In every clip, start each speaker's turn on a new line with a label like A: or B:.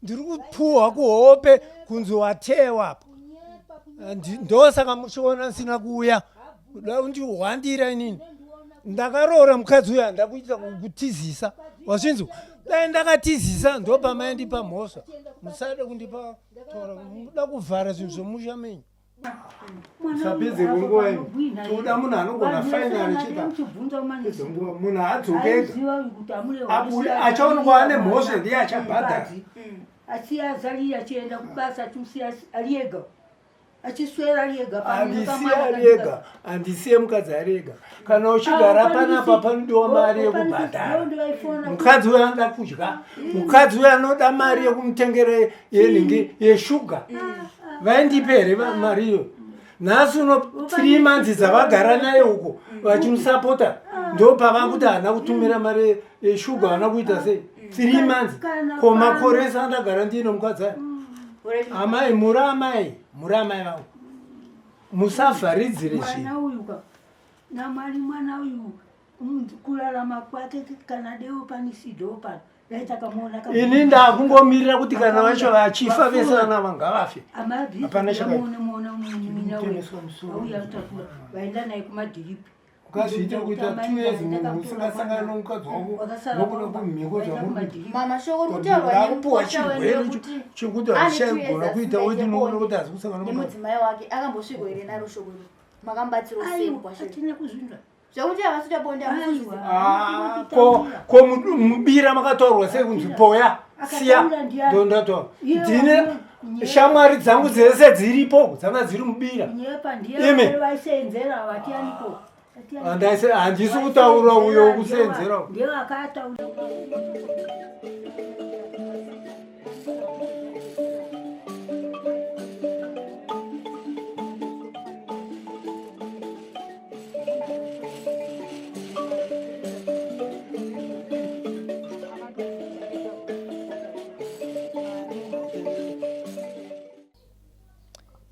A: Ndiri kupuhwa kuhope kunzi watewa apa. Ndosaka muchiona ndisina kuuya. Kuda kundihwandira inini. Ndakaroora mukadzi uya ndakuita kutizisa. Wazvinzwa? Dai ndakatizisa ndopamaindipa mhosva. Musade kundipa tora muda kuvhara zvinhu zvemusha menyu. Musapedze nguva imi. Toda munhu anogona final chete. Pedze nguva munhu haadzoke ega. Abuya achaonekwa ane mhosva ndiye achabhadhara.
B: Asiya azariya achienda kubasa achimusiya ari ega. Achiswera ari ega
A: Handisiye ari ega. Handisiye mukadzi ari ega. Kana uchigara panapa panodiwa mari yekubhadhara. Mukadzi uyo anoda kudya. Mukadzi uyo anoda mari yekumutengera yenhingi yeshuga. Vaindipe here mari iyo? Nhasi uno 3 months dzavagara naye uko vachimusapota ndopavakuti haana kutumira mari yeshuga haana kuita sei 3 months ko makore ese andagara ndiine mukadzi aya. Amai muri amai muri amai vangu musavharidzire
B: zvinhu. Namwari mwana uyu kurarama kwake kana deo panisido pano
A: ini ndakungomirira kuti kana vacho vachifa vese vana ava ngavafe hapana
B: chakaivaenda naye kumadhiripi
A: ukazviita kuita two years munhu usingasangani nomukadzi wako nokuda kwemhiko zvamurikupuwa chirwere chekuti hazvichaigona kuita weti nokuda kuti hazi kusangana
C: nemudzimai wake akambosvikwa here naro shoko iro makambatsirwa sei
B: kwashatina kuzvinzwa
C: zvekuti havasi kuita bonde
A: ah, ko ko mubira makataurwa sei kunzi poya siya ndondato ndine shamwari dzangu dzese dziripo dzanga dziri mubira imi handisi kutaura uyo wekuseenzera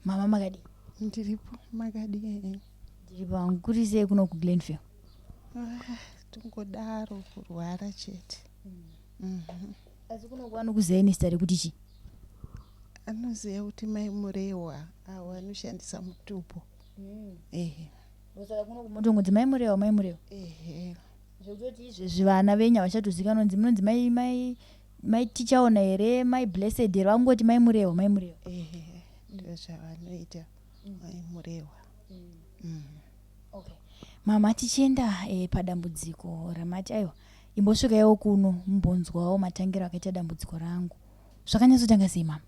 C: Mama makadii?
D: Ndiripo, makadii?
C: Ndiripo hangu. Kuri sei kuno kuGlenview?
D: Ah, tongodaro kurwara chete.
C: Mm. Asi kuno vanokuzivai nezita rekuti chii?
D: Anoziva kuti mai Murewa avo anoshandisa mutupo. Mm.
C: Ehe. Saka kuno kumotongonzi mai Murewa, mai Murewa.
D: Ehe.
C: Zvekutoti izvezvi vana venyu havachatozikanwa kunzi munonzi mai mai mai Tichaona here, mai Blessed here, vangoti mai Murewa, mai Murewa.
D: Ehe. Ndozvavanoita mai Murewa. Mm.
C: Okay. Mama tichienda eh, padambudziko ramati aiwa imbosvikaiwo kuno mumbonzwawo matangiro akaita dambudziko rangu. Zvakanyatsotanga sei mama?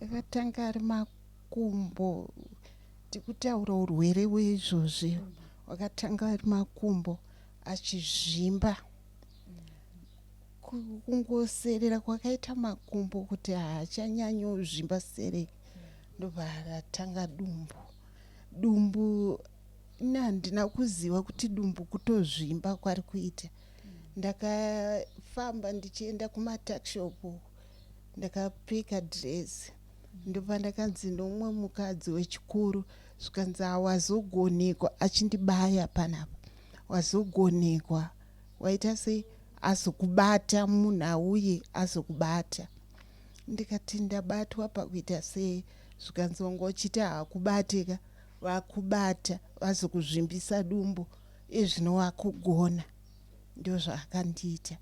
D: Akatanga ari makumbo tikutaura urwere weizvozvi wakatanga ari makumbo achizvimba kungoserera kwakaita makumbo kuti haachanyanyozvimba sereki ndobva ratanga dumbu dumbu ini handina kuziva kuti dumbu kutozvimba kwari kuita ndakafamba ndichienda kumatakshop ndakapfeka dress ndopandakanzi nomumwe mukadzi wechikuru zvikanzi hawazogonekwa achindibaya panapa wazogonekwa waita sei azokubata munhu auye azokubata ndikati ndabatwa pakuita sei zvikanzi wanga uchiti haakubateka vakubata vazokuzvimbisa dumbu ezvino wakugona ndozvaakandiita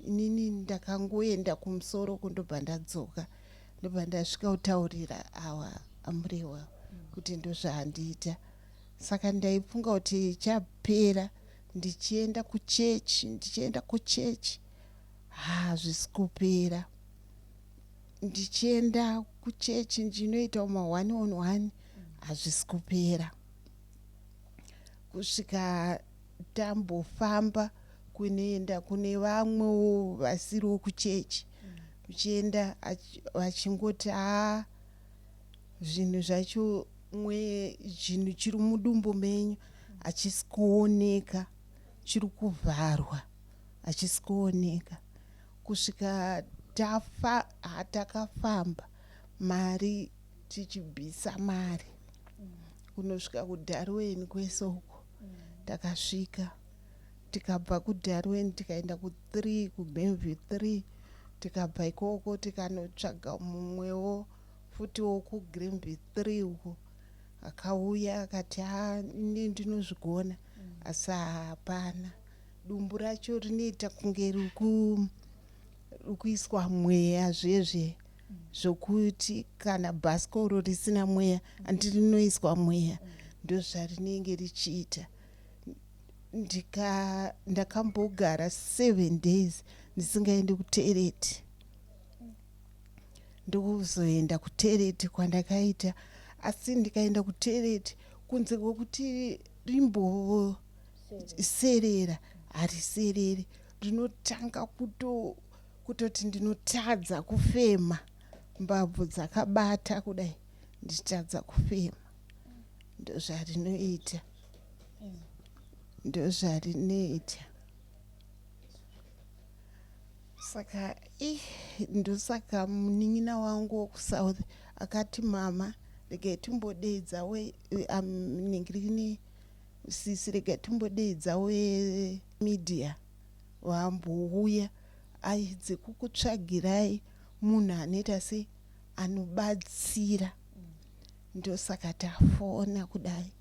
D: inini ndakangoenda kumusoro kundobva ndadzoka ndobva ndasvika kutaurira awa amurewa kuti ndozvaandiita saka ndaifunga kuti chapera ndichienda kuchechi ndichienda kuchechi hazvisi kupera ndichienda kuchechi ndinoita ma one on one hazvisi kupera kusvika tambofamba kunoenda kune vamwewo vasiriwo kuchechi uchienda vachingoti haa zvinhu zvacho mwe chinhu chiri mudumbu menyu hachisi kuoneka chiri kuvharwa hachisi kuoneka kusvika tafa hatakafamba mari tichibvisa mari kunosvika kuDarwen kwese uko takasvika tikabva kuDarwen tikaenda ku3 kuBenview 3. Tikabva ikoko tikanotsvaga mumwewo futi wokuGrimbi 3 uko akauya akati ha ini ndinozvigona asi hapana. Dumbu racho rinoita kunge riri kuiswa mweya zvezve zvokuti kana bhasikoro risina mweya handi rinoiswa mweya ndozvarinenge richiita. Ndika ndakambogara 7 days ndisingaendi kutereti ndokuzoenda kutereti kwandakaita asi ndikaenda kutereti kunze kwekuti rimboserera harisereri rinotanga kuto kutoti ndinotadza kufema mbabvu dzakabata kudai ndichitadza kufema ndozvarinoita ndozvarinoita saka ih ndosaka munin'ina wangu wokusouth akati mama regai timbodeedza we nhingirini sisi regai timbodeedza wemedia vambouya aedze kukutsvagirai munhu anoita sei anobatsira ndosaka tafona kudai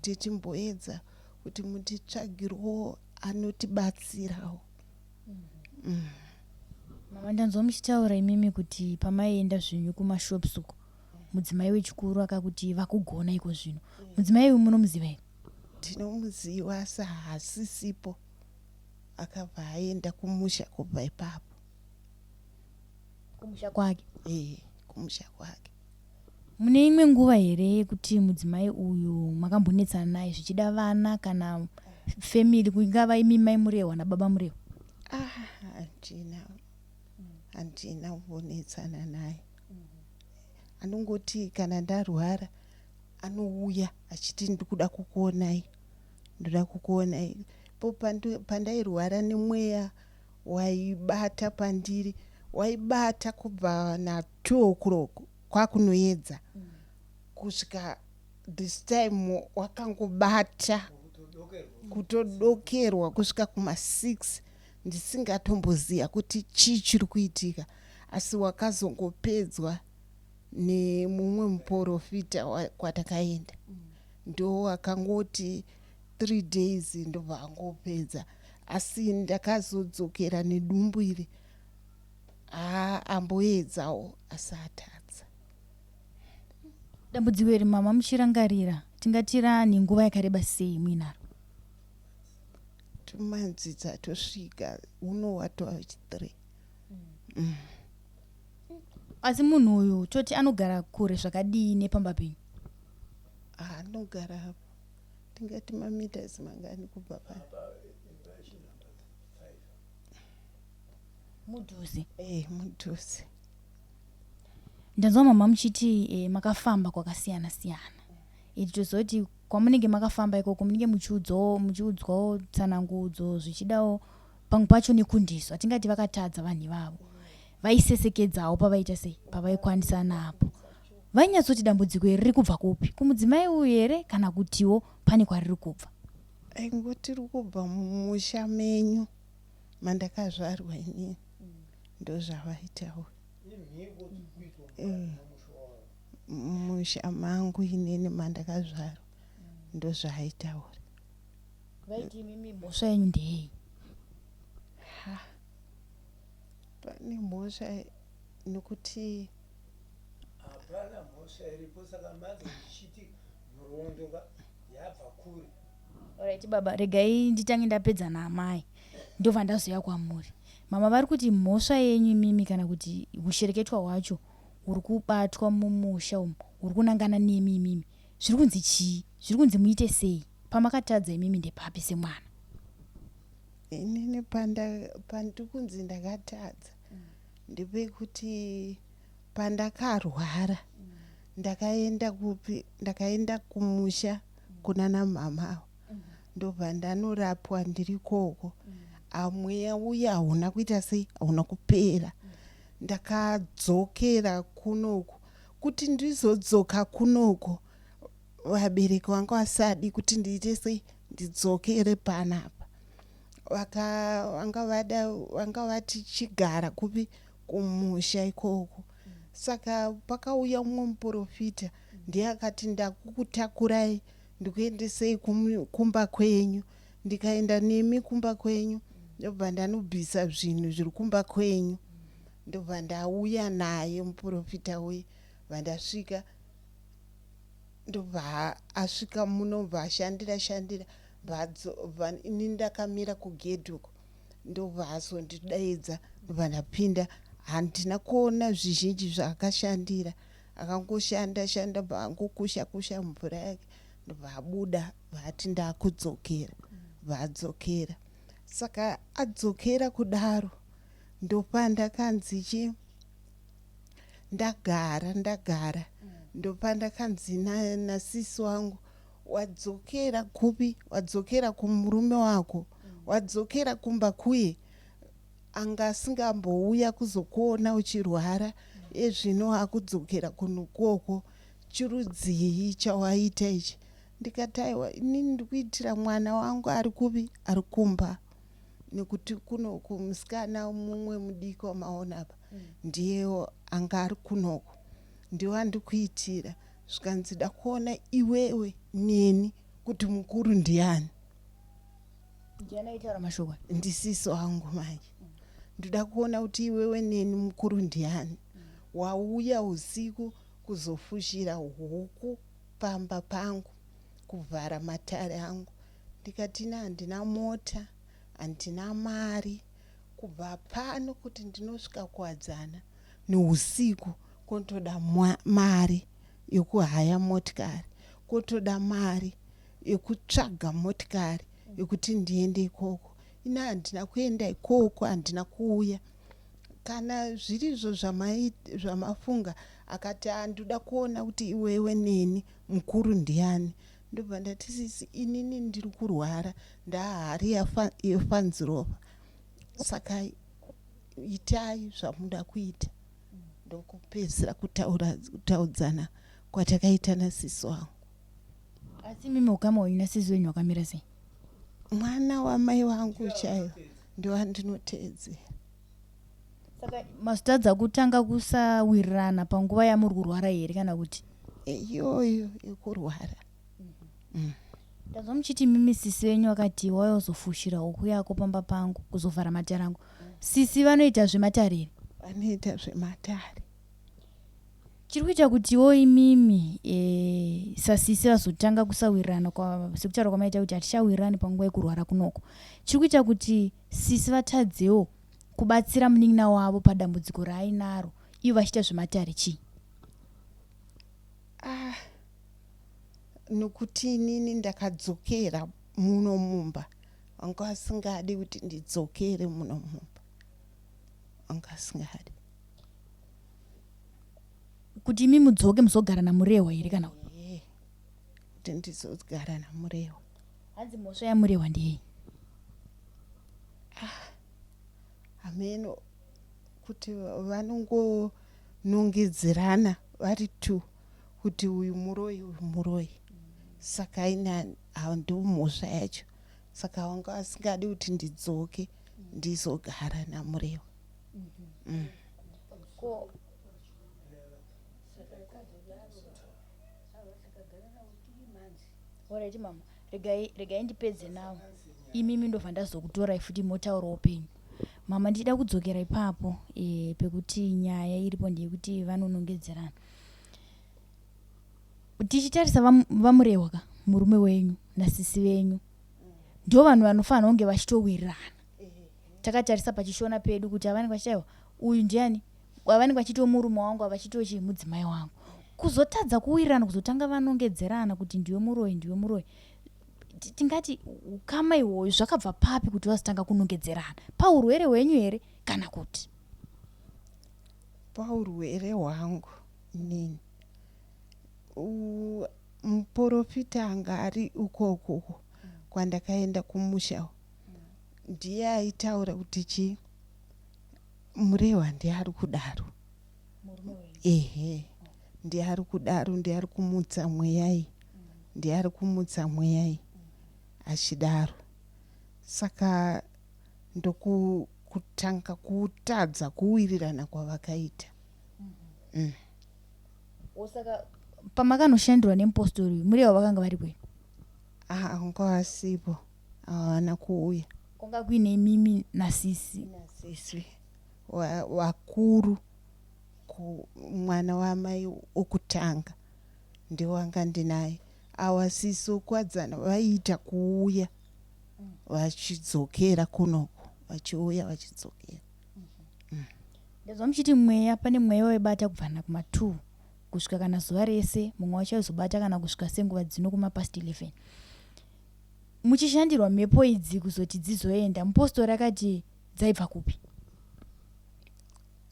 D: tichimboedza kuti mutitsvagirwo anotibatsirawo
C: mm. Mama ndanzwa muchitaura imimi kuti pamaienda zvenyu kumashops uko mudzimai wechikuru akakuti vakugona iko zvino mudzimai uyu munomuziva here?
D: Tinomuziva asi haasisipo akabva aenda kumusha kubva ipapo.
C: Kumusha kwake?
D: Eh, kumusha kwake.
C: Mune imwe nguva here yekuti mudzimai uyu makambonetsana naye zvichida vana kana family kungava imi mai Murehwa nababa Murehwa?
D: Ah, handina handina kumbonetsana naye. Anongoti kana ndarwara anouya achiti ndikuda kukuonai ndoda kukuonai po pandairwara nemweya waibata pandiri waibata kubva na 2 o'clock kwakunoedza kusvika this time wakangobata kutodokerwa kusvika kuma 6 ndisingatomboziva kuti chii chiri kuitika asi wakazongopedzwa nemumwe muporofita kwatakaenda ndo akangoti 3 days ndobva angopedza asi ndakazodzokera nedumbu iri haa amboedzawo asi atadza.
C: Dambudziko iri mama muchirangarira tingati rani nguva yakareba sei muinaro?
D: Tumanzi dzatosvika uno watova wechi3. Mm.
C: Asi munhu uyu toti anogara kure zvakadii nepamba penyu?
D: Anogara apo tingati mameters mangani kubva pano?
C: Mudhuze.
D: Eh, mudhuze.
C: Ndanzwa mama muchiti eh, makafamba kwakasiyana siyana. Eh, tozoti kwamunenge makafamba ikoko munenge muchiudzwawo muchiudzwawo tsanangudzo zvichidawo pamwe pacho nekundiso hatingati vakatadza vanhu ivavo vaisesekedzawo pavaita sei pavaikwanisa napo vainyatsoti dambudziko iri riri kubva kupi kumudzimai uyu here kana kutiwo pane kwariri kubva
D: Aingoti riri kubva mumusha menyu mandakazvarwa inini ndozvavaitaura eh, musha mangu inini mandakazvarwa ndozvaaitaura
C: vaiti imimi mhosva yenyu ndeyei
D: ha pane mhosva nokuti
A: hapana mhosva iripo saka manje ndichiti nhoroondo ka yabva kure
C: Alright baba, regai nditange ndapedza naamai ndobva ndazouya kwamuri. Mama vari kuti mhosva yenyu imimi kana kuti hushereketwa hwacho huri kubatwa mumusha umu huri kunangana nemi imimi. Zviri kunzi chii? Zviri kunzi muite sei? Pamakatadza imimi ndepapi semwana?
D: Inini pandiri kunzi ndakatadza ndepekuti pandakarwara ndakaenda kupi ndakaenda kumusha kunana mhamha ava ndobva ndanorapwa ndiri ikoko amweya uya hauna kuita sei hauna kupera ndakadzokera kunoku kuti ndizodzoka kunoku vabereki vanga vasadi kuti ndiite sei ndidzokere panapa vaka vanga vada vanga vati chigara kupi Kumusha ikoko. Saka pakauya mumwe muprofita ndiye akati ndakukutakurai ndikuendesei kumba kwenyu. Ndikaenda nemi kumba kwenyu ndobva ndanobvisa zvinhu zviri kumba kwenyu. Ndobva ndauya naye muprofita uye vandasvika ndobva asvika muno bva ashandira shandira bva ini ndakamira kugedhi uko ndobva azondidaidza ndobva ndapinda handina kuona zvizhinji zvaakashandira akangoshanda shanda bva angokusha kusha mvura yake ndobva abuda bva ati ndakudzokera bva adzokera saka adzokera kudaro ndopandakanzi chi ndagara ndagara ndopandakanzi nasisi wangu wadzokera kupi wadzokera kumurume wako wadzokera kumba kuye anga asingambouya kuzokuona uchirwara ezvino akudzokera kunukoko chirudzii chawaita ichi ndikati aiwa inini ndikuitira mwana wangu ari kupi ari kumba nekuti kunoku musikana mumwe mudiki wamaona apa mm. ndiye anga ari kunoku ndiwo andikuitira zvikanzi da kuona iwewe neni kuti mukuru ndiani
C: ndiani aitaura mashoko
D: ndisisi wangu manje mm. ndoda kuona kuti iwewe neni mukuru ndiani mm. wauya usiku kuzofushira huku pamba pangu kuvhara matare angu ndikati ini handina mota handina mari kubva pano kuti ndinosvika kuwadzana neusiku kotoda mari yekuhaya motikari kotoda mari yekutsvaga motikari yekuti ndiende ikoko ini handina kuenda ikoko handina kuuya kana zvirizvo zvamafunga akati andoda kuona kuti iwewe neni mukuru ndiani ndobva ndati sisi inini ndiri kurwara ndahari yefanziropa saka itai zvamuda kuita ndokupedzisira kutaura kutaudzana kwatakaita nasisi wangu
C: asi mimi ukama hwenyu nasisi wenyu hwakamira sei
D: mwana wamai wangu chaiyo ndowandinoteedzera
C: saka mazotadza kutanga kusawirirana panguva yamuri kurwara here kana kuti
D: iyoyo yekurwara
C: mm. Ndanzwa muchiti mimi sisi venyu vakati wauya uzofushira huku yako pamba pangu kuzovhara matare angu. Sisi vanoita zvematare here?
D: Vanoita zvematare.
C: Chiri kuita kutiwo imimi e, sasisi vazotanga kusawirirana kwa, sekutaura kwamaita kuti hatichawirirani panguva yekurwara kunoko. Chiri kuita kuti sisi vatadzewo kubatsira munin'ina wavo padambudziko raainaro ivo vachiita zvematare chii?
D: Ah. Nokuti inini ndakadzokera muno mumba vanga vasingadi kuti ndidzokere muno mumba vanga vasingadi
C: kuti imi mudzoke muzogara namurehwa here kana
D: kuti kuti ndizogara namurehwa
C: hanzi mhosva yamurehwa ndeyei
D: ah, hameno kuti vanongonongedzerana vari two kuti uyu muroyi uyu muroyi saka ina ndomhosva yacho saka vanga vasingadi kuti ndidzoke ndizogara namurewa mm.
C: Alright mama, regai regai ndipedze nawo. Imimi ndobva ndazokutorai futi motaurawo penyu. Mama ndichida kudzokera ipapo e, pekuti nyaya iripo ndeyekuti vanonongedzerana. Tichitarisa vaMurehwa ka murume wenyu nasisi venyu ndo vanhu vanofanira kunge vachitowirirana. Takatarisa pachishona pedu kuti avanenge vachitaiwa uyu ndiani avanenge vachitiwo murume wangu avachitiwo chii mudzimai wangu kuzotadza kuwirirana kuzotanga vanongedzerana kuti ndiwe muroyi ndiwe muroyi tingati ukama ihwoyo zvakabva papi kuti vazotanga kunongedzerana paurwere hwenyu here kana kuti
D: paurwere hwangu inini muporofita anga ari ukoko kwandakaenda kumusha ndiye aitaura kuti chii murehwa ndiye ari kudaro ehe ndiye ari kudaro ndiye ari kumutsa mweyai ndiye ari kumutsa mweyai achidaro saka Ndokutanga kutadza kuwirirana kwavakaita.
C: Saka pamakanoshandirwa nemupostori uyu, Murewa vakanga vari kwenu?
D: Ah, anga vasipo, havana kuuya.
C: Kwanga kuine imimi nasisi?
D: Nasisi vakuru, mwana wamai wokutanga ndiwanga ndinaye. Awa sisi wokuwadzana vaiita kuuya vachidzokera kunoku, vachiuya vachidzokera.
C: Ndazwa muchiti mweya, pane mweya waibata kubva kuma2 kusvika kana zuva rese, mumwe wacho aizobata kana kusvika senguva dzino kumapast 11. Muchishandirwa mhepo idzi, kuzoti dzizoenda, mupostori akati dzaibva kupi?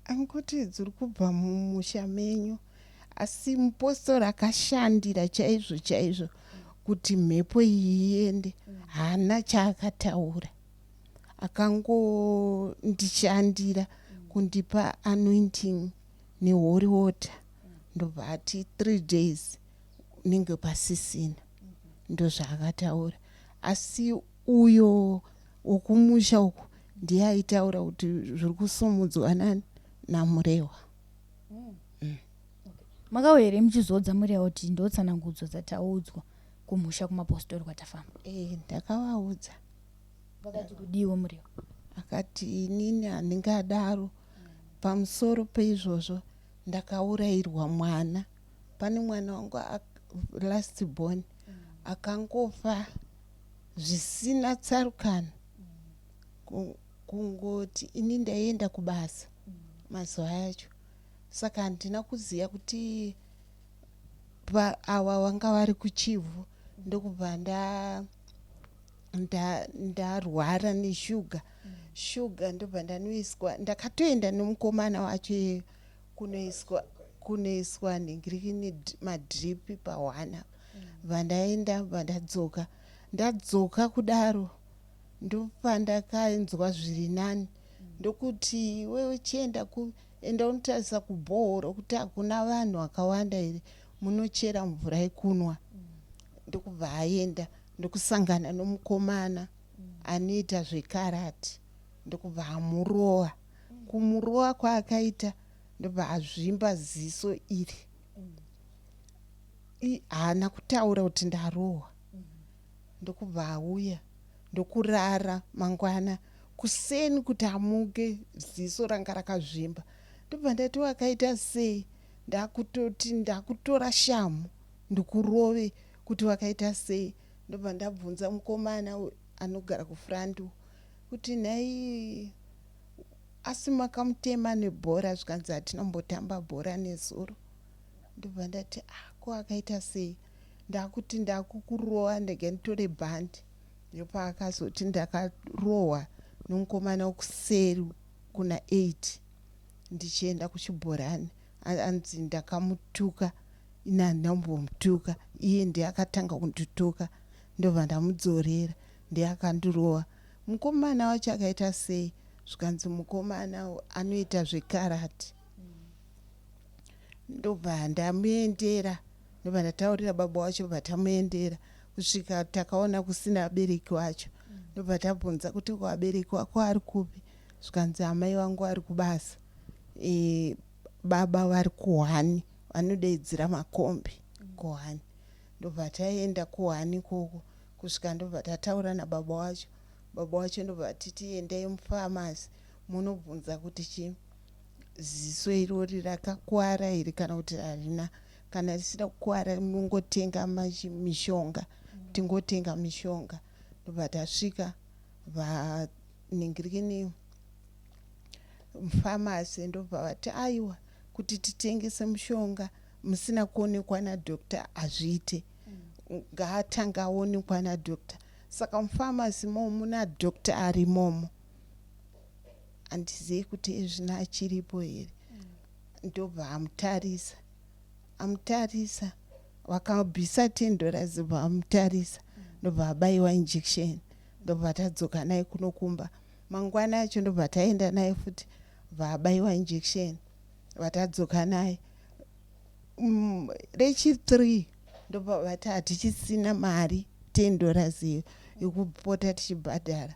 D: Angoti dziri kubva mumusha menyu, asi mupostori akashandira chaizvo chaizvo kuti mhepo iyi iende, haana chaakataura. Akangondishandira kundipa anointing neholy water, ndobva ati 3 days unenge pasisina. Ndozvaakataura, asi uyo wokumusha uku ndiye aitaura kuti zviri kusumudzwa nani? NaMurewa.
C: Makauya here muchizodza Murewa kuti ndotsanangudzo dzataudzwa kumusha kumapostori kwatafamba?
D: E, ndakavaudza.
C: Vakati kudiwo Murewa?
D: Akati inini handingadaro. Pamusoro peizvozvo, ndakaurayirwa mwana. Pane mwana wangu last born akangofa zvisina tsarukano. Kungoti ini ndaienda kubasa mazuva acho, saka handina kuziva kuti awa vanga vari kuChivhu. Ndokubva ndarwara neshuga shuga, ndobva ndanoiswa. Ndakatoenda nemukomana wacho iyeyo kunoiswa nhingirikini, madhiripi pahwana. Bva ndaenda, bva ndadzoka. Ndadzoka kudaro, ndopandakanzwa zviri nani. Ndokuti, "Iwewe chienda enda unotarisa kubhohoro kuti hakuna vanhu vakawanda here munochera mvura yekunwa." Ndokubva aenda, ndokusangana nomukomana anoita zvekarati, ndokubva amurova. Kumurova kwaakaita, ndobva azvimba ziso iri. Haana kutaura kuti ndarohwa. Ndokubva auya, ndokurara. Mangwana kuseni kuti amuke, ziso ranga rakazvimba. Ndobva ndati, "Wakaita sei?" Ndakutoti ndakutora shamu ndikurove kuti wakaita sei. Ndobva ndabvunza mukomana anogara kufront kuti, "Nhai, asi makamutema nebhora?" Zvikanzi, "Hatinombotamba bhora nezuro." Ndobva ndati, "Ah, ko akaita sei?" Ndakuti ndakukurova, ndege nditore bhandi. Ndopaakazoti ndakarohwa nomukomana wekuseri kuna 8 ndichienda kuchibhorani. Anzi ndakamutuka. Ini handina kumbomutuka, iye ndiye akatanga kundituka, ndobva ndamudzorera, ndiye akandirova. Mukomana wacho akaita sei? Zvikanzi mukomana anoita zvekarati. Ndobva ndamuendera, ndobva ndataurira baba wacho, bva tamuendera kusvika takaona kusina vabereki vacho. Ndobva tabvunza kuti, "Vabereki vako ari kupi?" Zvikanzi, "Amai vangu vari kubasa, baba vari kuhwani, vanodaidzira makombi kuhwani." Ndobva taenda kuhwani ikoko kusvika, ndobva tataura nababa wacho. Baba wacho ndobva titi, "Endai mufamasi munobvunza kuti chii, ziso irori rakakwara here kana kuti harina. Kana risina kukwara, mungotenga mishonga, tingotenga mishonga." Ndobva tasvika vaningirikini mufamasi, ndobva vati, "Aiwa, kuti titengese mushonga musina kuonekwa nadoctor hazviite. Ngaatanga aonekwa nadoctor." Saka mufamasi mo muna doctor arimomo, handizivi kuti ezvino achiripo here. Ndobva amutarisa, amutarisa, vakabvisa $10, bva amutarisa, ndobva abayiwa injection. Ndobva tadzoka naye kunokumba. Mangwana acho ndobva taenda naye futi, bva abayiwa injection, vatadzoka naye. Rechi3 ndobva vati, "Hatichisina mari, $10 iyo yekupota tichibhadhara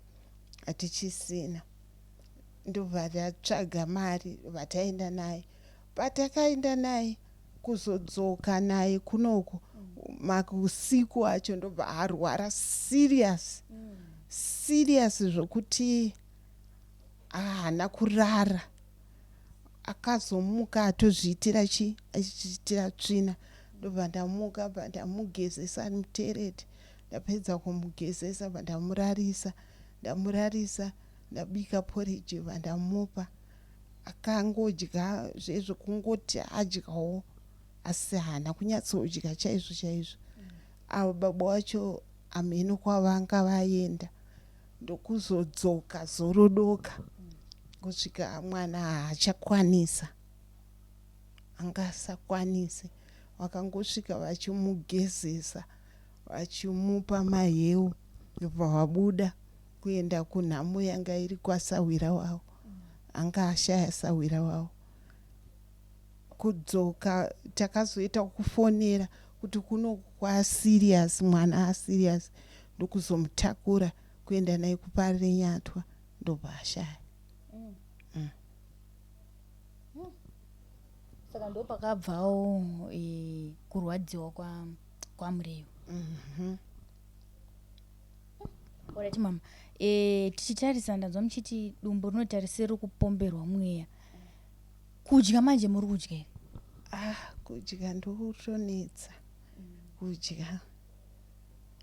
D: hatichisina." Ndobva tatsvaga mari bva taenda naye. Patakaenda naye kuzodzoka naye kunoku makusiku acho ndobva arwara serious serious zvokuti haana kurara. Akazomuka atozviitira chi achizviitira tsvina. Ndobva ndamuka bva ndamugezesa ari mutereti. Ndapedza kumugezesa bva ndamurarisa. Ndamurarisa ndabika porridge bva ndamupa. Akangodya zvezvekungoti adyawo asi haana kunyatsodya chaizvo chaizvo. Avo baba wacho hameno kwavanga vaenda ndokuzodzoka zorodoka kusvika mwana haachakwanisa anga asakwanise vakangosvika vachimugezesa vachimupa maheu ndobva vabuda kuenda kunhamo yanga iri kwasahwira wavo anga ashaya sahwira wavo Kudzoka takazoita kufonera kuti kuno kwaserious mwana aserious ndokuzomutakura kuenda naye kuParirenyatwa ndobva ashaya. Mm.
C: Mm. Mm. Saka ndopakabvawo e, kurwadziwa kwa kwaMureu. Mm -hmm. Alright mama. E, tichitarisa ndanzwa muchiti dumbu rinotarisira kupomberwa mweya. Kudya manje muri kudya here?
D: Ah, kudya ndokutonetsa kudya.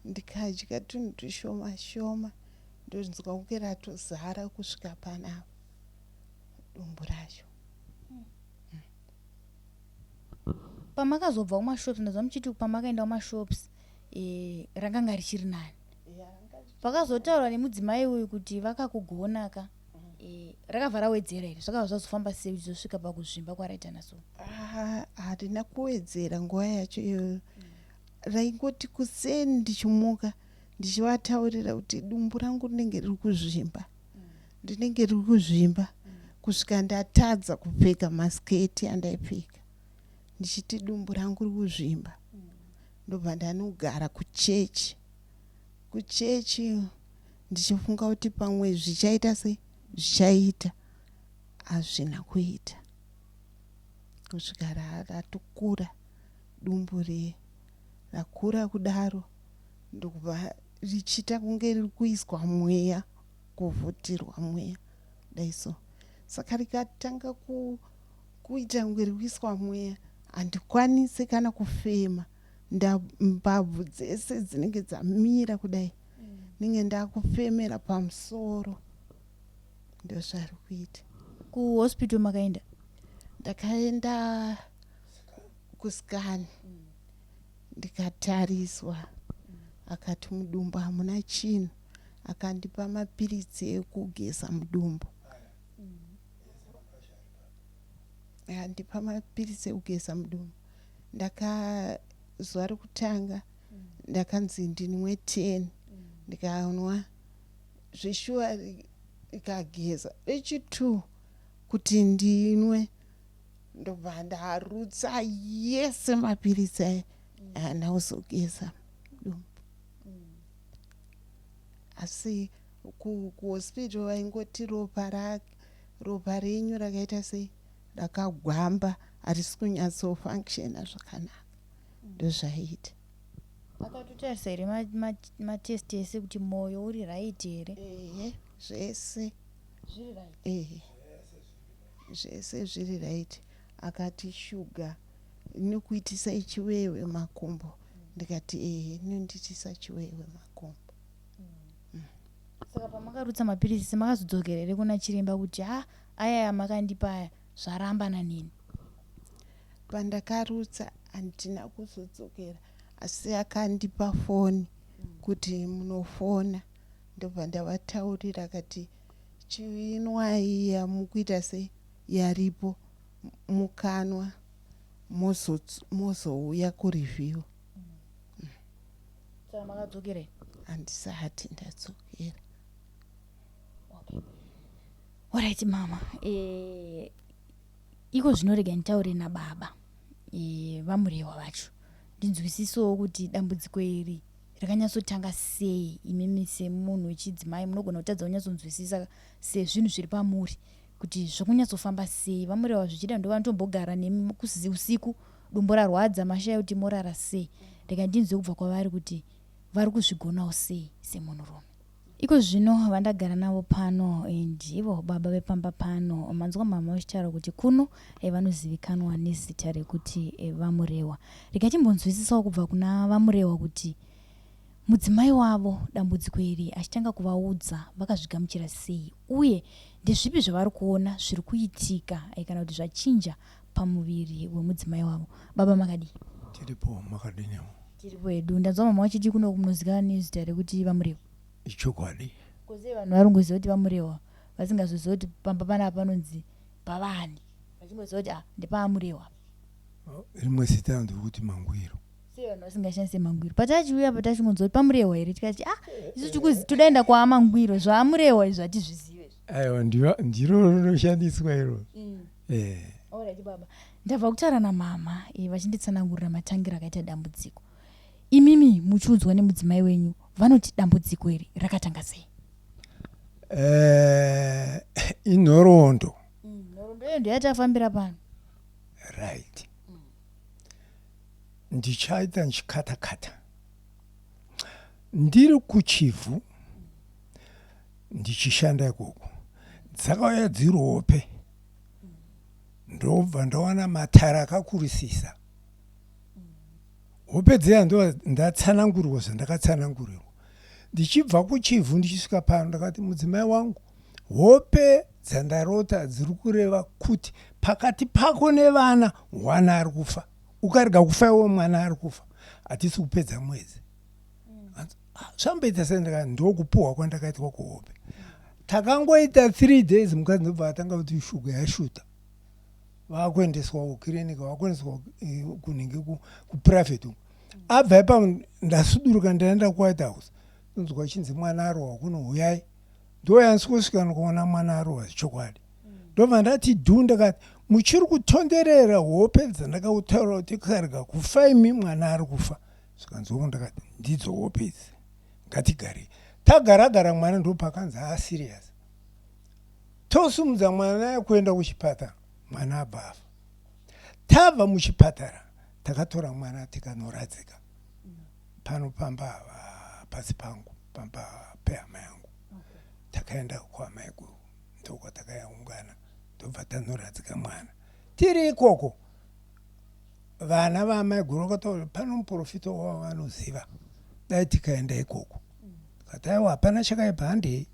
D: Ndikadya tunhu tushoma shoma ndonzwa kunge ratozara kusvika panapa dumbu racho.
C: Pamakazobva kumashops ndanzwa muchiti pamakaenda kumashops eh, rakanga richiri nani. Pakazotaurwa nemudzimai uyu kuti vakakugona ka Eh, rakabva rawedzera here zvakabva zvazofamba sei uchizosvika pakuzvimba kwaraita naso
D: ah, harina kuwedzera nguva yacho iyoyo raingoti kuseni ndichimuka ndichivataurira kuti dumbu rangu rinenge riri kuzvimba rinenge riri kuzvimba kusvika ndatadza kupfeka masiketi andaipfeka ndichiti dumbu rangu riri kuzvimba ndobva ndanogara kuchechi kuchechi ndichifunga kuti pamwe zvichaita sei zvichaita hazvina kuita kusvika ratokura dumbu riye rakura kudaro ndokubva richiita kunge riri kuiswa mweya kuvhutirwa mweya kudai so saka rikatanga ku, kuita kunge riri kuiswa mweya handikwanise kana kufema mbabvu dzese dzinenge dzamira kudai ndinge ndakufemera pamusoro ndozvari kuita.
C: Kuhospital makaenda?
D: Ndakaenda kuscan ndikatariswa akati mudumbu hamuna chinhu akandipa mapiritsi ekugeza mudumbu akandipa mapiritsi ekugeza mudumbu ndaka zuva rekutanga ndakanzi ndinwe 10 ndikanwa zveshuwa rikageza rechi2 kuti ndinwe ndobva ndarutsa yese mapiritsi aya haana kuzogeza dumbu asi kuhospital vaingoti ropa ropa renyu rakaita sei rakagwamba harisi kunyatsofunctiona zvakanaka ndozvaiita.
C: Akatotarisa here matest ese kuti moyo uri right here?
D: Ehe, zvese
C: zviri right.
D: Ehe, zvese zviri right. Akati shuga inokuitisa chiwewe makumbo, ndikati ehe inondiitisa chiwewe makumbo.
C: Saka pamakarutsa mapiritsi makazodzokera here kuna chiremba kuti ha aya amakandipa aya zvaramba nanini?
D: Pandakarutsa handina kuzodzokera asi akandipa foni kuti munofona ndobva ndavataurira akati chinwai yamukuita sei yaripo mukanwa mozouya kureview.
C: Saka makadzokera here?
D: Handisati ndadzokera.
C: Okay. Alright mama. Eh, iko zvino rega nditaure nababa e, vaMurewa vacho ndinzwisisewo kuti dambudziko iri Rakanyatsotanga sei? Imimi semunhu wechidzimai munogona kutadza kunyatsonzwisisa sezvinhu zviri pamuri kuti zvokunyatsofamba sei. VaMurewa zvichida ndovanotombogara nemi usiku dumbu rarwadza mashaya kuti morara sei. Rega ndinzwe kubva kwavari kuti vari kuzvigonawo sei semunhurume. Iko zvino vandagara navo pano ndivo baba vepamba pano. Manzwa mhamha vachitaura kuti kuno vanozivikanwa nezita rekuti VaMurewa. Rega timbonzwisisawo kubva kuna VaMurewa kuti mudzimai wavo dambudziko iri achitanga kuvaudza vakazvigamuchira sei uye ndezvipi zvavari kuona zviri kuitika kana kuti zvachinja pamuviri wemudzimai wavo. Baba makadii?
A: Tiripo, makadiniwo?
C: Tiripo hedu. Ndanzwa mama vachiti kuno munozikanwa nezita rekuti VaMurewa.
A: Ichokwadi.
C: Ko sei vanhu vari kungoziva kuti VaMurewa vasingazoziva kuti pamba panapa panonzi pavani? Vachingoziva kuti ah ndepaMurewa.
A: Rimwe zita ndiri Mangwiro.
C: Sei vanhu vasingashandise Mangwiro? Patachiuya patachingonzwa kuti paMurewa here tikati ah isu tikuzi todaenda kwaMangwiro zvaMurewa izvi hatizvizive.
A: Aiwa ndiro rinoshandiswa iro. Eh.
C: Alright baba. Ndabva kutaura namama vachinditsanangurira matangiro akaita dambudziko. Imimi muchiudzwa nemudzimai wenyu vanoti dambudziko iri rakatanga sei?
A: Inhoroondo.
C: Nhoroondo iyo ndoyatafambira pano.
A: Right. Ndichaita ndichikata kata. Ndiri kuChivhu ndichishanda ikoko. Dzakauya dziri hope. Ndobva ndawana matare akakurisisa. Hope dziya ndo ndatsanangurirwa zvandakatsanangurirwa. Ndichibva kuChivhu ndichisvika pano ndakati mudzimai wangu hope dzandarota dziri kureva kuti pakati pako nevana mwana ari kufa. Ukarega kufa iwe mwana ari kufa. Hatisi kupedza mwedzi. Zvamboita sei ndakati ndokupuhwa kwandakaitwa kuhope. Takangoita 3 days mukadzi ndobva atanga kuti shuga yashuta. Vakuendeswa kukiriniki vakuendeswa kunenge kuprivate uko. Abva ipapo ndasuduruka ndaenda kuWhite House. Ndonzwa chinzi mwana arohwa kuno huyai. Ndouya ndisvika ndikaona mwana arohwa zvechokwadi. Ndobva ndati dhu ndakati muchiri kutonderera hope dzandakakutaura kuti karega kufa imi mwana ari kufa. Zvikanzi hongu ndakati ndidzo hope idzi ngatigarei. Tagara gara mwana ndopakanzi aserious. Tosumudza mwana kuenda kuchipatara mwana abva afa. Tabva muchipatara takatora mwana tikanoradzika pano pamba pasi pangu pamba pehama yangu. Takaenda kwamaiguru ndokwatakaungana ndobva tanoradzika mwana. Tiri ikoko vana vamaiguru vakataura pano muprofita wavo vanoziva dai tikaenda ikoko. Tikati aiwa hapana chakaipa handei.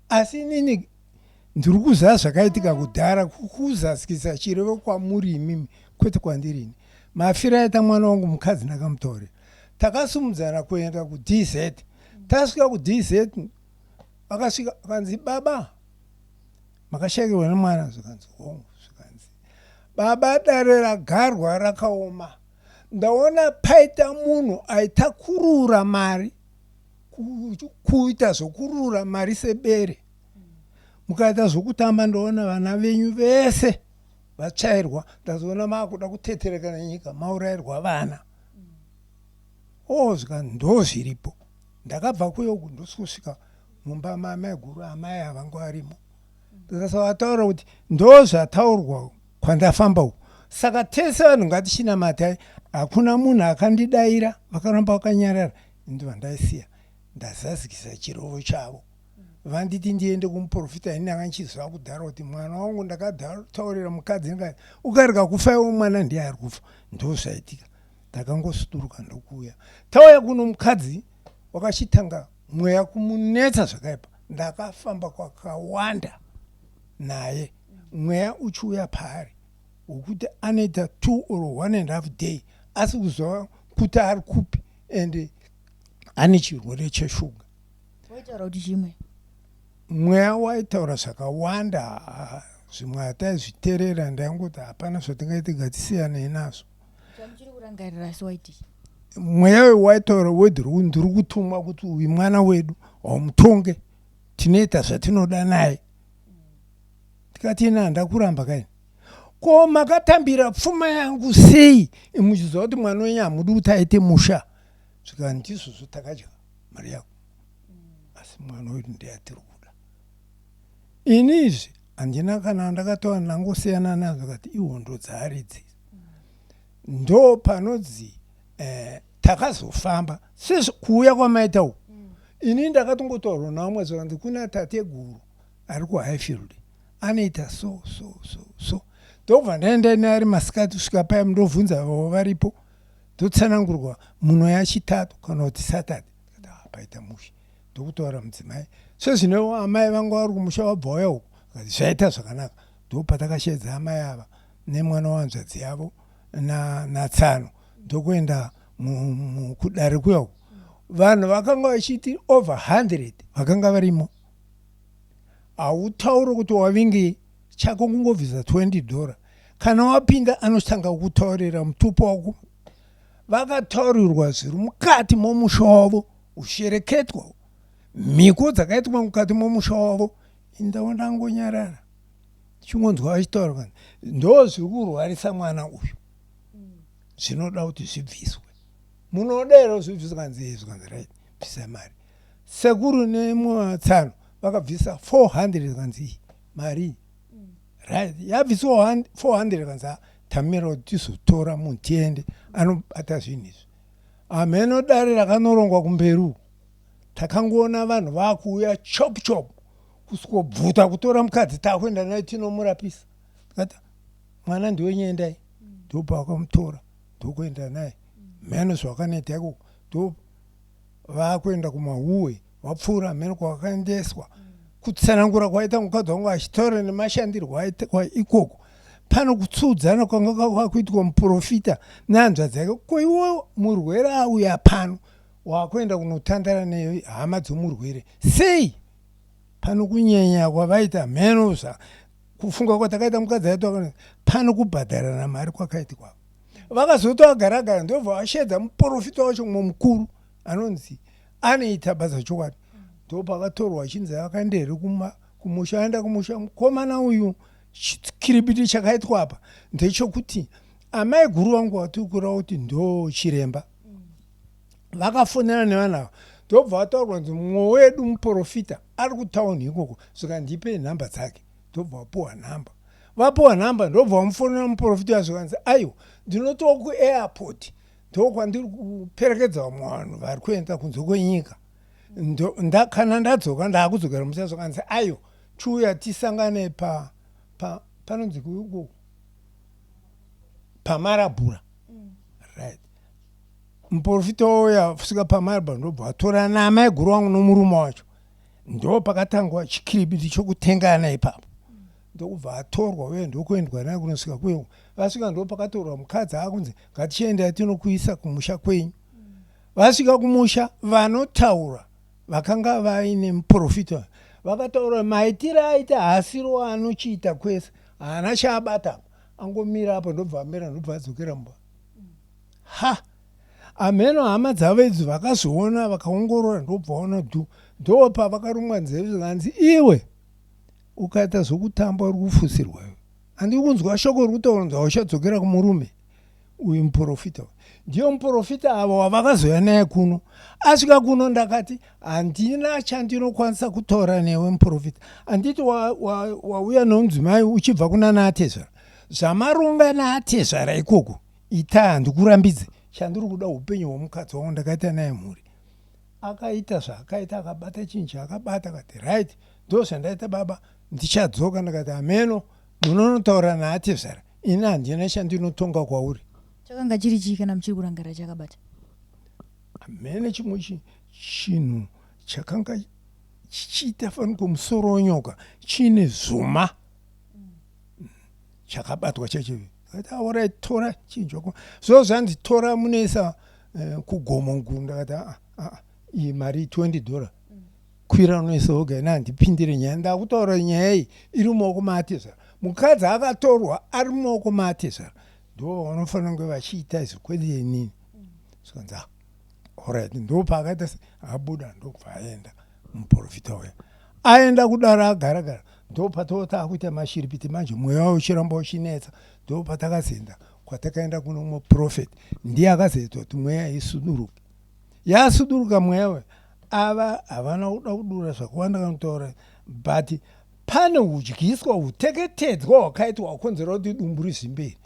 A: Asi inini ndiri kuziva zvakaitika kudhara kuzadzikisa chirevo kwamuri imimi kwete kwandiri ini. Mafiro aita mwana wangu mukadzi ndakamutaurira. Takasumudzana kuenda kuDZ. Tasvika kuDZ vakasvika vakanzi baba makashaikirwa nemwana zvikanzi hongu zvikanzi baba dare ragarwa rakaoma ndaona paita munhu aita kurura mari kuita zvokurura mari sebere mukaita zvokutamba ndoona vana venyu vese vatsvairwa ndazoona maakuda kutetereka nenyika maurairwa vana o zvikanzi ndo zviripo ndakabva kuyoku ndosvika mumba mamaiguru amai avangu arimo ndikasavataura kuti ndo zvataurwa kwandafamba uku saka tese vanhu ngatichinamatai hakuna munhu akandidaira vakaramba vakanyarara ndobva ndaisiya ndazadzikisa chirovo chavo vanditi ndiende kumuprofita ini ndanga ndichiziva kudhara kuti mwana wangu ndakataurira mukadzi ndikati ukarega kufa iwe mwana ndiye ari kufa ndo zvaitika ndakangosuduruka ndokuuya tauya kuno mukadzi wakachitanga mweya kumunetsa zvakaipa ndakafamba kwakawanda naye mweya uchiuya paari wekuti anoita 2 or 1 and half day asi kuziva kuti ari kupi and ane chirwere cheshuga.
C: Waitaura kuti chimwe?
A: Mweya waitaura zvakawanda zvimwe hataizviterera ndaingoti hapana zvatingaite ngatisiyanei nazvo.
C: Chamuchiri kurangarira asi waiti?
A: Mweya uyu waitaura wedhi ndiri kutumwa kuti uyu mwana wedu haumutonge tinoita zvatinoda naye. Ndikati ini handakuramba kaini. Ko makatambira pfuma yangu sei muchiziva kuti mwana wenyu hamudi kuti aite musha? Zvikanzi ndizvozvo takadya. Mari yako, asi mwana wedu ndeyatiri kuda. Ini izvi handina kana ndakataura, ndangosiyana nazvo kati ihondo dzaaridzi. Ndo panodzi takazofamba sezvo kuuya kwamaita uku. Ini ndakatongotaurwa navamwe zvakanzi kuna tateguru ari kuHighfield anoita so so so so. Ndobva ndaenda ine ari masikati kusvika paya, ndobvunza vavo varipo, ndotsanangurwa muno yachitatu kana kuti Saturday. Ndikati, "Ah, paita mushe." Ndokutaura mudzimai sezvino amai vangu vari kumusha vabva uya uku. Akati zvaita zvakanaka. Ndopatakashedza amai ava nemwana wahanzvadzi yavo natsano, ndokuenda kudare kuya uku. Vanhu vakanga vachiti over 100 vakanga varimo. Hautauri kuti wavingei, chako kungobvisa $20. Kana wapinda anotanga kutaurira mutupo wako. Vakataurirwa zviri mukati momusha wavo, ushereketwa, mhiko dzakaitwa mukati momusha wavo. Indawo ndangonyarara chingonzwa vachitaura kuti ndo zviri kurwarisa mwana uyu, zvinoda kuti zvibviswe. Munoda here zvibviswe? Kanzi izvi. Kanzi right, bvisai mari. Sekuru nemutsano vakabvisa 400. Kanzi iyi mari, right, yabviswa 400. Kanzi "Ah, tamira kuti tizotora munhu tiende anobata zvinhu izvi." Hameno dare rakanorongwa kumberi uku. Takangoona vanhu vakuuya chop chop kusvikobvuta kutora mukadzi, takuenda naye tinomurapisa. Tikati mwana ndiwenyu, endai. Ndopavakamutora ndokuenda naye, mheno zvavakanoita ikoko. Ndo vakuenda kumahuwe, vapfuura mheno kwavakaendeswa. Kutsanangura kwaita mukadzi wangu achitaura nemashandirwo aitwa ikoko, pano kutsuudzana kwanga kwakuitwa muprofita nehanzvadzi yake. Ko iwe murwere auya pano, wakuenda kunotandara nehama dzomurwere sei? Pano kunyenya kwavaita, mheno zva kufunga kwatakaita mukadzi aitwa, pano kubhadharana mari kwakaitikwa. Vakazoti vagara gara, ndobva vashedza muprofita wacho, mumwe mukuru anonzi anoita basa chokwadi. Ndopakatorwa achinzi akaenda here kumusha. Aenda kumusha mukomana uyu, chikiribiti chakaitwa apa ndechekuti amai guru vangu vatiri kureva kuti ndo chiremba vakafonera nevanhu ava, ndobva vataurwa kunzi mumwe wedu muprofita ari kutauni ikoko. Zvikandipe nhamba dzake. Ndobva vapuwa nhamba. Vapuwa nhamba, ndobva vamufonera muprofita wacho. Zvikanzi aiwa, ndinotova kuairport, ndokwandiri kuperekedza vamwe vanhu vari kuenda kunze kwenyika. Kana ndadzoka ndaakudzokera musha. Zvikanzi aiwa, chiuya tisangane pa panonzi kuiko paMarabhura. Right, muprofita uya kusvika paMarabhura, ndobva vatora naamai guru wangu nomurume wacho. Ndo pakatangwa chikiribiti chokutengana ipapo. Ndokubva atorwa uye ndokuendwa naye kunosvika kuye. Vasvika, ndo pakatorwa mukadzi akunzi ngatichiendai tinokuisa kumusha kwenyu. Vasvika kumusha, vanotaura vakanga vaine muprofita vakataura maitiro aita haasiro anochiita kwese. Haana chaabata, angomira apo, ndobva amira, ndobva adzokera mumba. Ha, amheno hama dzavo idzi vakazoona, vakaongorora, ndobva vaona dhu. Ndopa vakarumwa nzeve, zvikanzi iwe ukaita zvokutamba uri kufusirwa iwe. Handii kunzwa shoko ri kutaura kunzi hauchadzokera kumurume uyu. Muprofita ndiyo muprofita avo wavakazoya naye kuno. Asvika kuno, ndakati handina chandinokwanisa kutaura newe muprofita. Handiti wauya wa, wa nomudzimai uchibva kuna naatezvara, zvamaronga naatezvara ikoko ita, handikurambidze. Chandiri kuda upenyu hwomukadzi wangu, ndakaita naye mhuri. Akaita zvaakaita, akabata chinhu chaakabata, akati right, ndo zvandaita baba, ndichadzoka. Ndakati hameno munonotaura naatezvara, ini handina chandinotonga kwauri.
C: Chakanga chiri chii kana muchiri kurangarira chakabata?
A: Hamene chimwe chinhu chakanga chichiita faniko musoro wenyoka chiine zvuma chakabatwa chacho. Akati alright, tora chinhu chako. Zvo zvanzi tora munoisa kugomo nguru. Ndakati aa aa, iyi mari $20, kwira unoisa woga, ina handipindire nyaya. Ndakutaura nyaya iyi iri mumaoko maatezvara. Mukadzi akatorwa ari mumaoko maatezvara, ndo vanofanira kunge vachiita izvi kwete inini. Zvikanzi ah, alright. Ndopaakaita se abuda, ndobva aenda muprofita uya. Aenda kudaro, agara gara, ndopatoo takuita mashiripiti manje, mweya wayo uchiramba uchinetsa. Ndopatakazoenda kwatakaenda kuno muprofeti, ndiye akazoita kuti mweya isuduruke. Yasuduruka mweya uya. Ava havana kuda kudura zvakawanda kana kutaura but pane hudyiswa huteketedzwa hwakaitwa hwakonzera kuti dumbu rizvimberi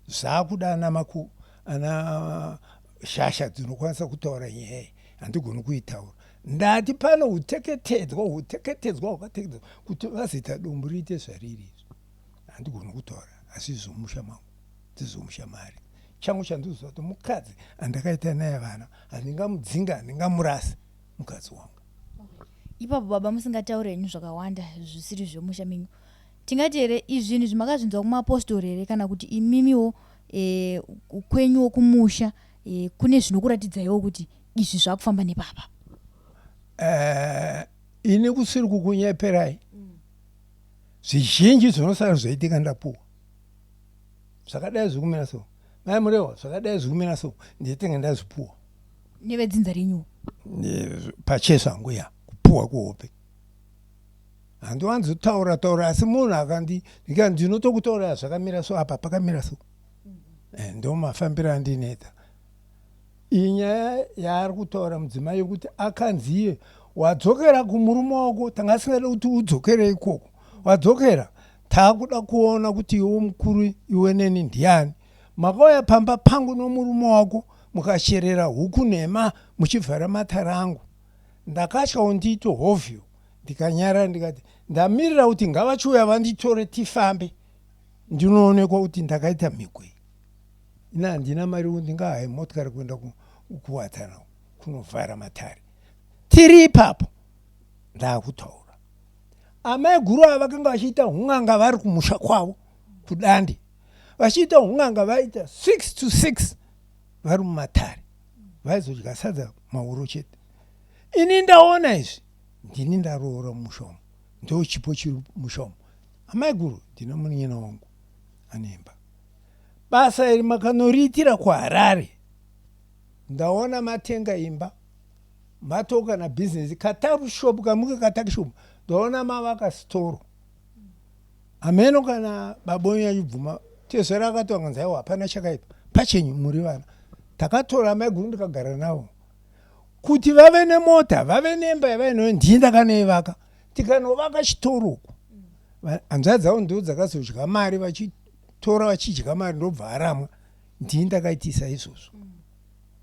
A: zvakuda ana maku ana shasha dzinokwanisa kutaura nyaya iyi handigoni kuitaura ndati pane huteketedzwa huteketedzwa hwakateketedzwa kuti vazoita dumbu riite zvariri izvi handigoni kutaura asi zvomusha mangu dzizomusha mari changu chandinoziva kuti mukadzi andakaita naye vana handingamudzinga handingamurasi mukadzi wangu
C: ipapo baba musingatauri henyu zvakawanda zvisiri zvemusha menyu tingati here izvi zvinhu izvi makazvinzwa kumapostori here kana kuti imimiwo e, kwenyuwo kumusha e, kune zvinokuratidzaiwo kuti izvi zvakufamba nepapa
A: uh, ini kusiri kukunyeperai zvizhinji zvinosara zvoitika ndapuwa zvakadai zvikumira so mai murewa zvakadai zvikumira so nditenge ndazvipuwa
C: nevedzinza renyu
A: pachezvangu ya kupuwa kuhope handiwanzotaura taura asi munhu akandi ndinotokutaura zvakamira so apa pakamira so eh, ndo mafambiro andinoita iyi nyaya yaari kutaura mudzimai yekuti akanzi iye wadzokera kumurume wako tanga asingade kuti udzokere ikoko wadzokera taakuda kuona kuti iwe mukuru iwe neni ndiani makauya pamba pangu nomurume wako mukacherera huku nhema muchivhara matara angu ndakatya undiite hovyo ndikanyara ndikati ndamirira kuti ngavachiuya vanditore tifambe ndinoonekwa kuti ndakaita mhiko iyi ini handina mari ndingahaye motikari kuenda kuwadzana kunovhara matare tiri ipapo ndakutaura amai guru ava vakanga vachiita un'anga vari kumusha kwavo kudande vachiita un'anga vaita 6 to 6 vari mumatare vaizodya sadza mauro chete ini ndaona izvi ndini ndaroora mumusha umu ndo chipo chiri musha umu amai guru ndine munin'ina wangu ane imba basa iri makanoriitira kuharare ndaona matenga imba matoka na bhizinesi katarushop kamuke katakishop ndaona mavaka sitoro hameno kana baba wenyu achibvuma tezvara akati vanganzi aiwa hapana chakaipa pachenyu muri vana takatora maiguru ndikagara navo kuti vave nemota vave nemba yavainayo ndii ndakanoivaka tikanovaka chitoro uku hanzvadzi dzavo ndo dzakazodya mari vachitora vachidya mari ndobva aramwa ndii ndakaitisa izvozvo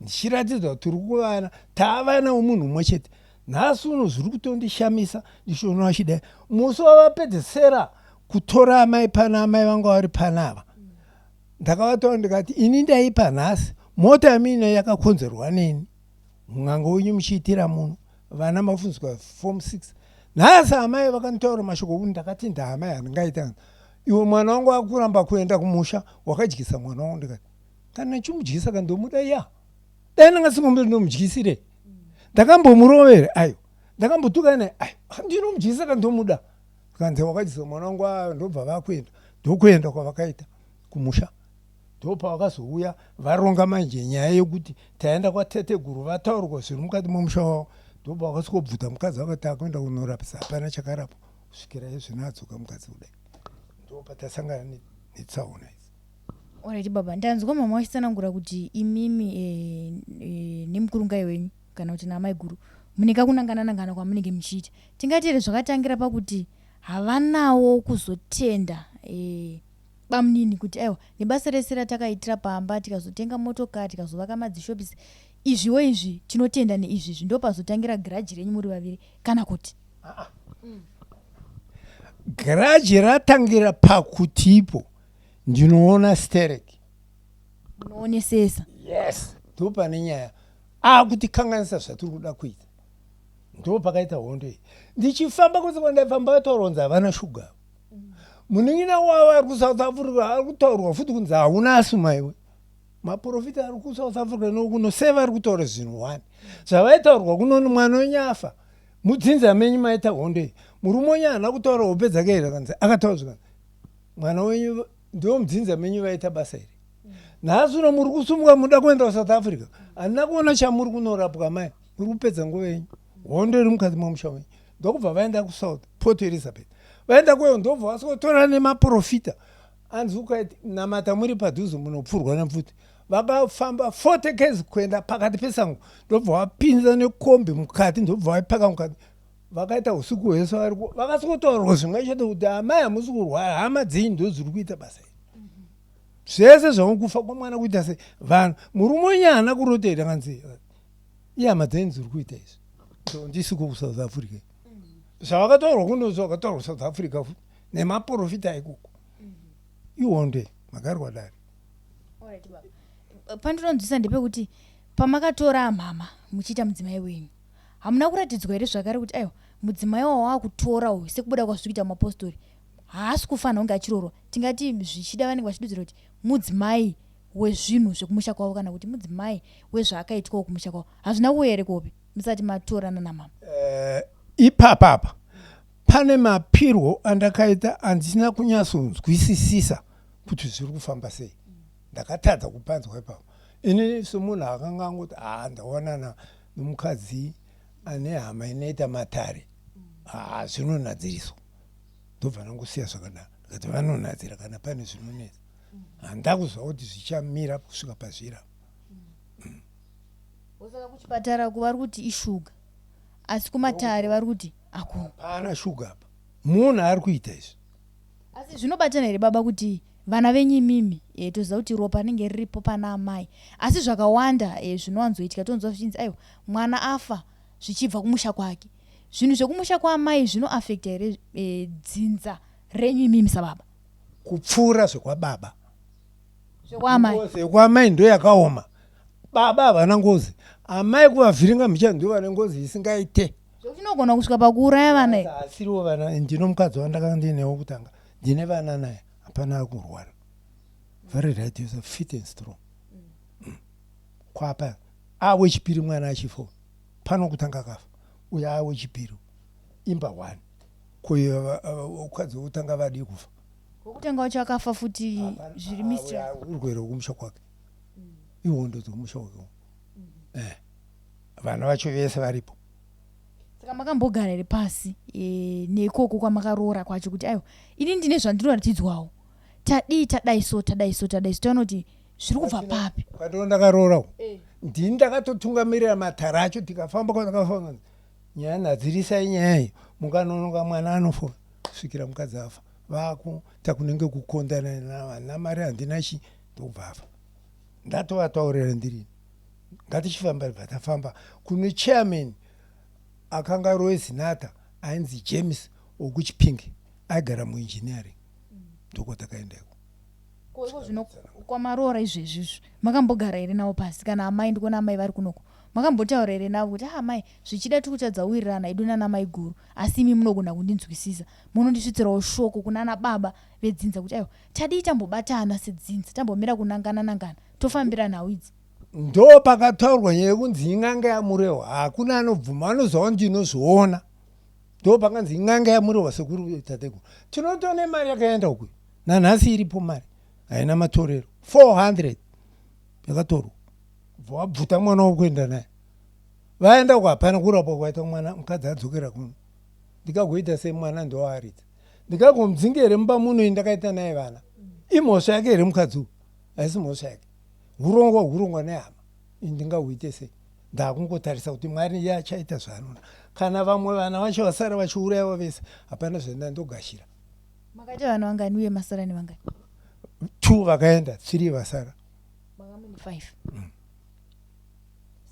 A: ndichiratidza kuti tiri kuvana taavana wemunhu umwe chete nhasi uno zviri kutondishamisa ndichiona vachidai musi wavapedzesera kutora amai pana amai vanga vari panava ndakavataura ndikati ini ndaipa nhasi mota yamina yakakonzerwa neni mun'anga wenyu muchiitira muno vana mafunzwa form 6 nhasi amai vakanditaura mashoko okuti ndakati ndaamai handingaita iwe mwana wangu akuramba kuenda kumusha wakadyisa mwana wangu ndikati kana ndichimudyisa ka ndomuda ya dai ndanga singombe ndinomudyisire ndakambomurovere ayo ndakambotuka naye ayo ndinomudyisa ka ndomuda kanzi wakadyisa mwana wangu ayo ndobva vakuenda ndokuenda kwavakaita kumusha ndopavakazouya varonga manje nyaya yekuti taenda kwateteguru vataurwa zviri mukati memusha wavo ndopavakasvikobvuta mukadzi vakati akuenda kunorapisa hapana chakarapwa kusvikira izvino adzoka mukadzi kudai ndopatasangana netsaona idzi
C: Alright baba, ndanzwa mama vachitsanangura kuti imimi e, e, nemukurungai wenyu kana kuti naamaiguru mune kakunangana nangana kwamunenge muchiita. Tingati here zvakatangira pakuti havanawo kuzotenda e, bamunini kuti aiwa nebasa rese ratakaitira pamba tikazotenga motokari tikazovaka madzishopisi izviwo izvi tinotenda neizvizvi ndopazotangira giraji renyu muri vaviri kana kuti
A: giraji ratangira pakutipo ndinoona sterek
C: munoonesesa
A: yes ndo pane nyaya akutikanganisa zvatiri kuda kuita ndo pakaita hondo iyi ndichifamba kwese kwandaifamba vataurwa kunzi havana shuga munin'ina wavo ari kusouth africa ari kutaurwa futi kunzi hauna asuma iwe maprofita ari kusouth africa nokuno sei vari kutaura zvinhu one zvavaitaurwa kunoni mwana wenyu afa mudzinza menyu maita hondo iyi murume wenyu haana kutaura hope dzake here kanzi akataura zvikanzi mwana wenyu ndiwo mudzinza menyu vaita basa iri nhasi uno muri kusumuka muda kuenda kusouth africa handina kuona chamuri kunorapwa mai muri kupedza nguva yenyu hondo iri mukati memusha wenyu ndokubva vaenda kusouth port elizabeth vaenda kweyo ndobva vasikotora nemaprofita anzi ukanamata muri padhuze munopfurwa nepfuti Vakafamba 40 ks kuenda pakati pesango, ndobva vapinza nekombi mukati, ndobva vaipaka mukati. Vakaita usiku hwese variko, vakasikotaurwa zvimwe chete kuti amai hamusi kurwara, hama dzenyu ndo dziri kuita basa iri. Zvese zvamukufa kwamwana kuita sei vanhu, murume wenyu haana kurota here? Akanzi ihama dzenyu dziri kuita izvi. Ndisiko kuSouth Africa, zvavakataurwa kunozi vakataurwa South Africa futi nemaprofita ikoko. Ihonde makarwa dare.
C: Pandinonzwisa ndepekuti pamakatora mhama muchiita mudzimai wenyu, hamuna kuratidzwa here zvakare kuti aiwa, mudzimai wawakutora uyu, sekubuda kwazviri kuita mumapostori, haasi kufanira kunge achiroorwa? Tingati zvichida vanenge vachidudzira kuti mudzimai wezvinhu zvekumusha kwavo, kana kuti mudzimai wezvaakaitwawo kumusha kwavo. Hazvina kuuya here kuhope musati matorana namama?
A: Ipapapa pane mapirwo andakaita andisina kunyatsonzwisisisa kuti zviri kufamba sei. Ndakatadza kupanzwa ipapo. Ini semunhu akanga angoti haa, ndawanana nomukadzi ane hama inoita matare, haa, zvinonadziriswa, ndobva ndangosiya zvakadaro. Ndikati vanonadzira kana pane zvinonetsa. Handakuziva kuti zvichamira kusvika pazvira.
C: Saka kuchipatara ku vari kuti ishuga, asi kumatare vari kuti hakuna.
A: Hapana shuga apa, munhu ari kuita izvi.
C: Asi zvinobatana here baba kuti vana venyu imimi, toziva kuti ropa rinenge riripo pana amai, asi zvakawanda zvinowanzoitika tonzwa zvichinzi aiwa, mwana afa zvichibva kumusha kwake. Zvinhu zvekumusha kwaamai zvinoafekta here dzinza renyu imimi sababa?
A: Kupfuura zvekwababa.
C: Zvekwaamai.
A: Ngozi yekwaamai ndo yakaoma. Baba havana ngozi, amai kuvavhiringa mhicha ndo vane ngozi isingaite.
C: Zvekuti inogona kusvika pakuuraya vana here?
A: Asiriwo vana. Ndino mukadzi wandakanga ndiinewo kutanga, ndine vana naye, hapana ari kurwara, very right, yose fit and strong. Kwapa awechipiri mwana achifa pano, kutanga akafa uyo awechipiri, imba one kuyo mukadzi wekutanga vadii kufa?
C: Wekutanga wacho akafa futi zviri mysterious.
A: Urwere hwekumusha kwake, ihondo dzekumusha kwake. Vana vacho vese varipo.
C: Saka makambogara here pasi nekoko kwamakaroora kwacho kuti aiwa, ini ndine zvandinoratidzwawo, tadii, tadai so, tadai so, tadai so, taona kuti zviri kubva papi?
A: Kwatoo ndakaroora ndini ndakatotungamirira matare acho. Tikafamba kwatakafamba, nyaya nadzirisai nyaya iyi, mukanonoka mwana anofa. Kusvikira mukadzi afa, vakuta kunenge kukondana, handina mari, handina chi, ndokubva afa. Ndatovataurira ndirini, ngatichifamba. Bva tafamba kune chairman akanga ari weZinata, ainzi James wokuChipinge, aigara muengineering, ndokwatakaenda iko.
C: Ko iko zvino kwamaroora izvezvi izvi, makambogara here navo pasi? Kana amai, ndikuona amai vari kunoko, makambotaura here navo kuti, ah, amai, zvichida tiri kutadza wirirana idu nana mai guru, asi imi munogona kundinzwisisa, munondisvitsirawo shoko kunana baba vedzinza kuti aiwa, tadii tambobatana sedzinza, tambomira kunangana nangana, tofambira nhau idzi?
A: Ndo pakataurwa nyaya yekunzi in'anga yaMurehwa. Hakuna anobvuma, anoziva ndinozviona. Ndo pakanzi in'anga yaMurehwa. Sekuru tateguru, tinotone mari yakaenda uku, nanhasi iripo mari, haina matorero. 400 yakatorwa, bva wabvuta mwana wokuenda naye. Vaenda uko, hapana kurapwa kwaita mwana. Mukadzi adzokera kuno, ndikagoita sei? Mwana ndoaridza, ndikagomudzinga here mumba muno? Ndakaita naye vana, imhosva yake here mukadzi uyu? Haisi mhosva yake. Urongwa hurongwa nehama, ndingahuite sei? Ndakungotarisa kuti Mwari iye achaita zvaanoda. Kana vamwe vana vacho vasara vachiurayiwa vese, hapana zvandandogashira.
C: Makaita vana vangani uye masara nevangani?
A: Two vakaenda, three vasara.
C: Manga five.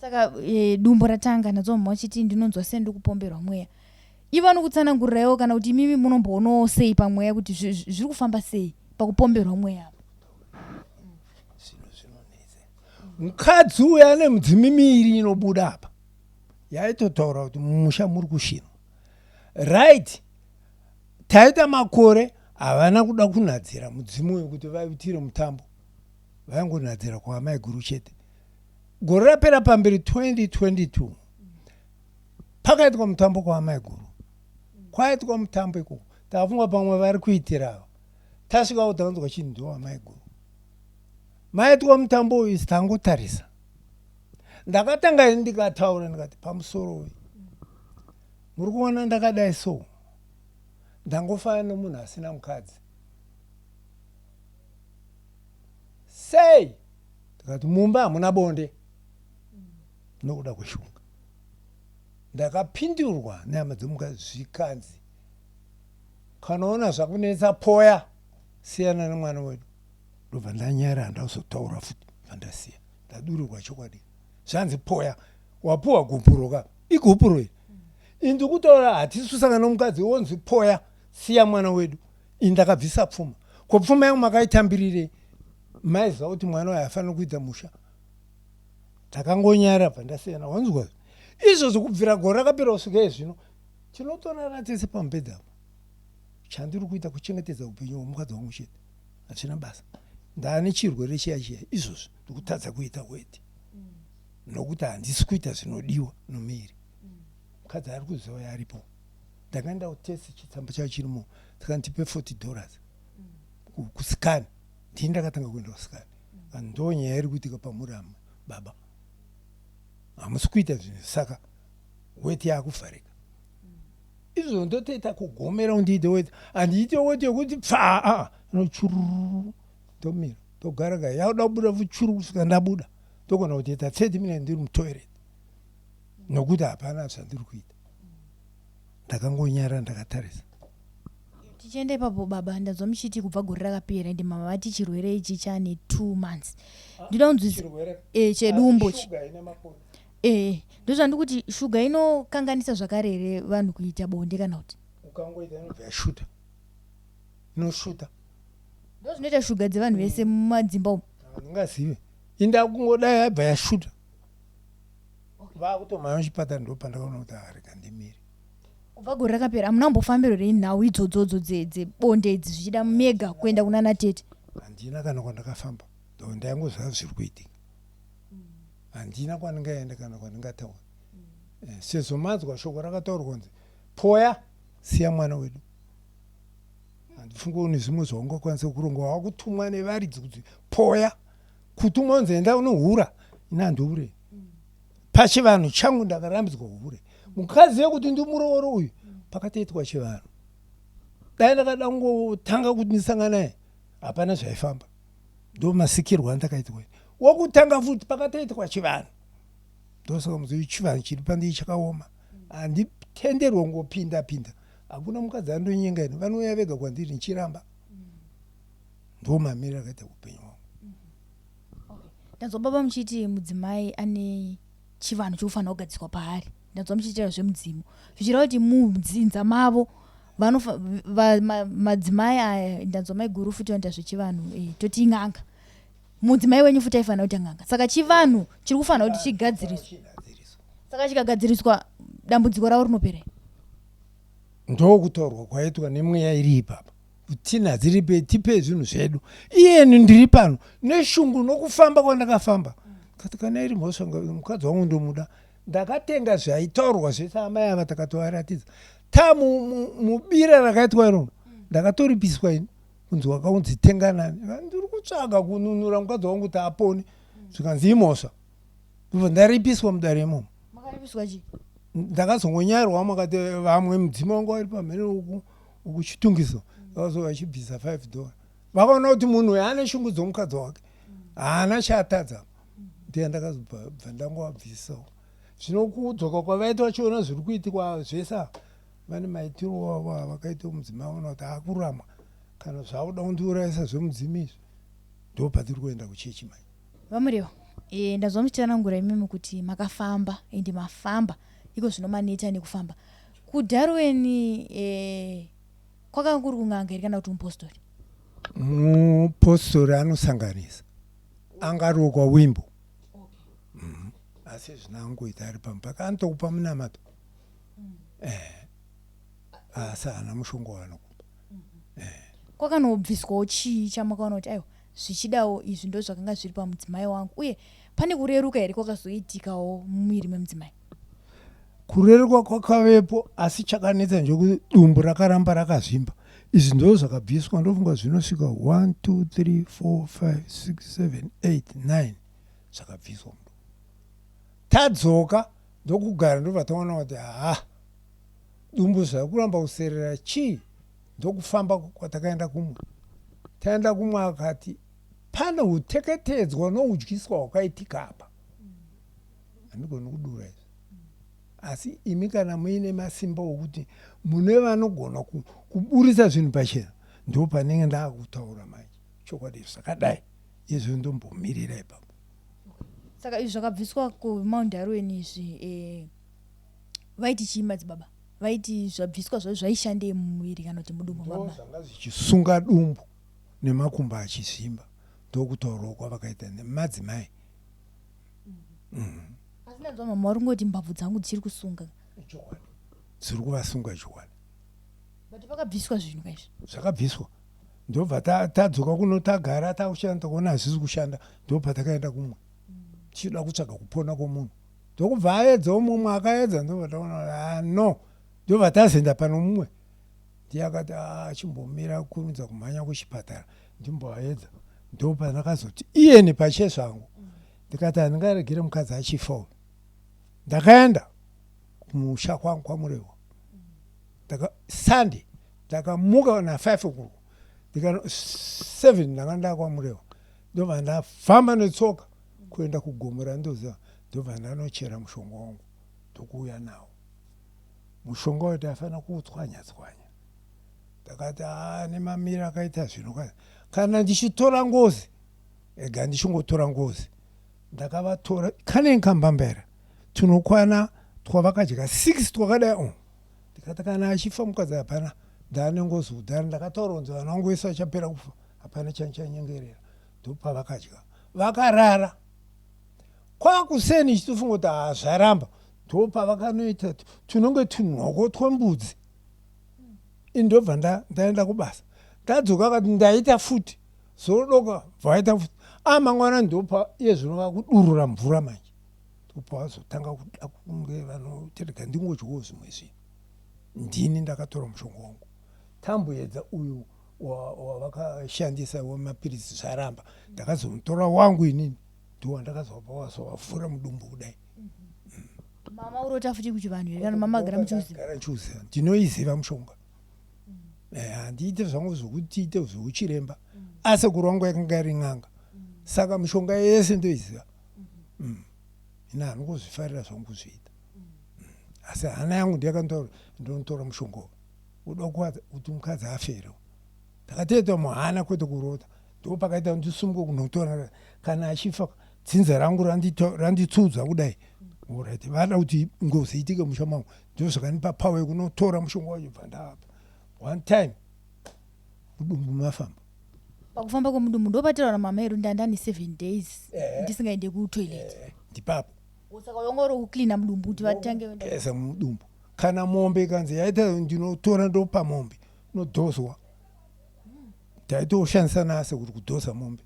C: Saka dumbo ratanga nadzo mama vachiti ndinonzwa sendikupomberwa mweya, ivo vanokutsanangurirawo kana kuti imimi munomboonawo sei pamweya kuti zviri kufamba sei pakupomberwa mweya apa?
A: Zvinhu zvinonetsa. Mukadzi uyu ane mudzimi miiri inobuda apa, yaitotaura kuti mumusha muri kushinwa. Right, taita makore havana kuda kunhadzira mudzimu uyu kuti vaitire mutambo, vaingonhadzira kwaamai guru chete. Gore rapera pamberi, 2022, pakaitwa mutambo kwaamai guru. Kwaitwa mutambo ikoko, tafunga pamwe vari kuitira ava. Tasvika kutanzwa chinhu, ndowamai guru maitwa mutambo uyu. Tangotarisa, ndakatanga ini ndikataura, ndikati pamusoro uyu muri kuona ndakadai so, ndangofana nomunhu asina mukadzi sei? Tikati mumba hamuna bonde nokuda kweshunga. Ndakapindurwa nehama dzemukadzi zvikanzi kanoona zvakunetsa poya siyana nemwana wedu. Ndobva ndanyara handakuzotaura futi bva ndasiya ndadurirwa chokwadi zvanzi poya wapuwa gupuro ka igupuro iri ini ndikutaura hatisi kusangana nomukadzi wonzi poya siya mwana wedu ini ndakabvisa pfuma ko pfuma yangu makaitambirirei maiziva kuti mwana uyo haifaniri kuita musha takangonyara bva ndasiyana wanzwa izvozvo kubvira gore rakapera kusvika izvino tinotorara tese pamubhedha apa chandiri kuita kuchengetedza upenyu hwemukadzi wangu chete hazvina basa ndaane chirwere chiya chiya izvozvi ndikutadza kuita weti nokuti handisi kuita zvinodiwa nomiri mukadzi ari kuziva yaripo ndakaenda kutest chitsamba chacho chirimo tikandipe 40 dollars kusikani ndini ndakatanga kuenda kusikani ndo nyaya iri kuitika pamuri ama baba hamusi kuita zvinhu saka weti yakuvharika izvo ndotoita kugomera undiite weti handiite weti yekuti pfaa inochururu ndomira ndogara ga yakuda kubuda fuchuru kusvika ndabuda ndogona kutoita 30 minutes ndiri mutoilet nokuti hapana zvandiri kuita ndakangonyara ndakatarisa
C: tichienda ipapo baba ndanzwa muchiti kubva gore rakapera ende mama vati chirwere ichi chane two months ndinoda kunzwisa e, chedumbu e, ndozvandikuti shuga inokanganisa zvakare here vanhu kuita bonde kana kuti
A: ukangoita inobva yashuta inoshuta
C: ndozvinoita shuga dzevanhu vese mumadzimba umu
A: ndingazive inda kungodai yabva yashuta vakutomhanya muchipatara ndopandakaona kuti arega ndimire
C: kubva gore rakapera hamuna kumbofambirwa here nhau idzodzodzo dzebonde idzi zvichida mega kuenda kunana tete
A: handina kana kwandakafamba ndo ndaingoziva zviri kuitika handina kwandingaenda kana kwandingataura eh, sezvo manzwa shoko rakataurwa kunzi poya siya mwana wedu handifungi une zvimwe zvaungakwanisa kuronga wakutumwa nevaridzi kuti poya kutumwa unzi enda unohura ini handihure pachivanhu changu ndakarambidzwa hure mukadzi yekuti ndimurooro uyu pakatoitwa chivanhu dai ndakada kungotanga kuti ndisangana naye hapana zvaifamba ndo masikirwo andakaitwa wokutanga futi pakatoitwa chivanhu ndosaka muzi chivanhu chiri pandii chakaoma handitenderwe kungopinda pinda hakuna mukadzi andonyenga ini vanouya vega kwandiri ndichiramba ndo mamiriro akaita upenyu hwangu
C: Ndanzwa baba muchiti mudzimai ane chivanhu chekufanira kugadziswa paari. Ndanzwa muchitaura zvemudzimu. Zvichireva kuti mudzinza mavo vanofa, va, ma, madzimai aya ndanzwa maiguru futi vanoita zvechivanhu eh, toti in'anga. Mudzimai wenyu futi aifanira kuita n'anga. Saka chivanhu chiri kufanira kuti chigadziriswe. Saka chikagadziriswa dambudziko ravo rinopera.
A: Ndokutaurwa kwaitwa nemweya iri ipapa. Tina dziripe tipe zvinhu zvedu iyeni ndiri pano neshungu nokufamba kwandakafamba kati kana iri mhosva mukadzi wangu ndomuda ndakatenga zvaitaurwa zvese amai ava takatovaratidza ta mubira rakaitwa iroro ndakatoripiswa ini kunzi wakaunzi tenga nani ndiri kutsvaga kununura mukadzi wangu kuti apone zvikanzi imhosva ndobva ndaripiswa mudare imomo
C: makaripiswa chii
A: ndakazongonyarwa makati vamwe mudzima wangu vari pamhene uku ukuchitungiso vakazo vachibvisa 5 dollar vakaona kuti munhu uyu ane shungu dzomukadzi wake haana chaatadza ndiye ndakazobva ndangovabvisawo zvino kudzoka kwavaita vachiona zviri kuitikwa zvese ava vane maitiro wavo avakaita mudzimai vaona kuti akuramwa kana zvakuda kundiurayisa zvemudzimu izvi ndopatiri kuenda kuchechi manje
C: VaMurewa, e, ndanzwa muchitsanangura imimi kuti makafamba ende mafamba iko zvino maneta nekufamba. KuDarwin e, kwakanga kuri kun'anga here kana kuti mupostori?
A: Mupostori anosanganisa angarokwa wimbo okay. mm -hmm. asi zvino angoita ari pamupaka anotokupa munamato mm. eh, asi haana mushonga waanokupa mm
C: -hmm. eh. Kwakanobviswawo chii chamakaona kuti aiwa Zvichidawo izvi ndozvakanga zviri pamudzimai wangu uye pane kureruka here kwakazoitikawo mumuviri memudzimai?
A: Kureruka kwakavepo asi chakanetsa ndechokuti dumbu rakaramba rakazvimba. Izvi ndozvakabviswa ndofunga zvinosvika 1 2 3 4 5 6 7 8 9 zvakabviswa mudumbu. Tadzoka ndokugara ndobva taona kuti haa dumbu zvakuramba kuserera chii ndokufamba kwatakaenda kumwe taenda kumwe akati Pane huteketedzwa nohudyiswa hwakaitika apa. Handigoni kudura izvi. Asi imi kana muine masimba okuti mune vanogona kuburitsa zvinhu pachena, ndopanenge ndaakutaura manje. Chokwadi zvakadai izvo ndombomirira ipapo.
C: Saka izvi zvakabviswa kuMount Darwin izvi eh, vaiti chii madzibaba? Vaiti zvabviswa zvacho zvaishandei mumuviri kana kuti mudumbu mama?
A: Zvanga zvichisunga dumbu nemakumbo achizvimba ndokutaurawo kwavakaita nemadzimai.
C: Asi ndanzwa mama vari kungoti mbabvu dzangu dzichiri kusunga.
A: Chokwadi. Dziri kuvasunga chokwadi.
C: But pakabviswa zvinhu kaizvi.
A: Zvakabviswa. Ndobva tadzoka kuno tagara takushanda takuona hazvisi kushanda ndopatakaenda kumwe. Tichida kutsvaga kupona kwomunhu. Ndokubva aedzawo mumwe akaedza ndobva taona ah no. Ndobva tazoenda pano mumwe. Ndiye akati ah chimbomira kurumidza kumhanya kuchipatara ndimboaedza. Ndopandakazoti iyeni pachezvangu. Ndikati handingaregere mukadzi achifa uyu. Ndakaenda kumusha kwangu kwaMurewa. Ndaka Sunday ndakamuka na 5 o'clock ndika 7 ndanga ndakwaMurewa. Ndobva ndafamba netsoka kuenda kugomo randoziva ndobva ndanochera mushonga wangu ndokuuya nawo. Mushonga uyu taifanira kuutswanya tswanya. Ndakati haa nemamiro akaita zvinhu kana ndichitora ngozi ega ndichingotora ngozi ndakavatora kanenge kambambaira tunokwana twavakadya 6 twakadai o ndikati kana achifa mukadzi hapana ndaane ngozi kudhara ndakataura kunzi vana vangu vese vachapera kufa hapana chanchanyengerera ndopavakadya vakarara kwakuseni ichitofunga kuti haa zvaramba ndopavakanoita tunonge tunhoko twembudzi ini ndobva ndaenda kubasa ndadzoka akati ndaita futi Zorodoka bvaita futi ah mangwana ndopa iye zvino vakudurura mvura manje ndopa vazotanga kuda kunge vanoterega ndingodyawo zvimwe zvinhu ndini ndakatora mushonga wangu tamboedza uyu wavakashandisa wemapiritsi zvaramba ndakazomutora wangu inini ndowandakazovapa wazovavhura mudumbu kudai
C: mama urota futi kuchivanhu here kana mama agara muchiuziva
A: chiuziva ndinoiziva mushonga Eh, handiite zvangu zvekuti ite zveuchiremba asekuru wangu yakanga iri n'anga saka mishonga yese ndoiziva Ini handingozvifarira zvangu kuzviita Asi hana yangu ndiyakanditora ndinotora mushonga uyu uda kuti mukadzi afe here ndakatoita muhana kwete kurota ndopakaita ndisumuke kunotora kana achifa dzinza rangu randitsudza kudai orit vada kuti ngozi itike musha mangu ndozvakandipa power yekunotora mushonga wacho bva ndavapa one time mudumbu mafamba
C: pakufamba kwemudumbu ndopatiraura mama edu ndandane 7 days eh. ndisingaende kutoilet eh,
A: ndipapo
C: saka wanga uri kucleana mudumbu kuti vatange
A: geza mudumbu kana mombe ikanzi yaita ndinotora ndopa mombe inodhozwa taitoshandisa nase kuti kudhoza mombe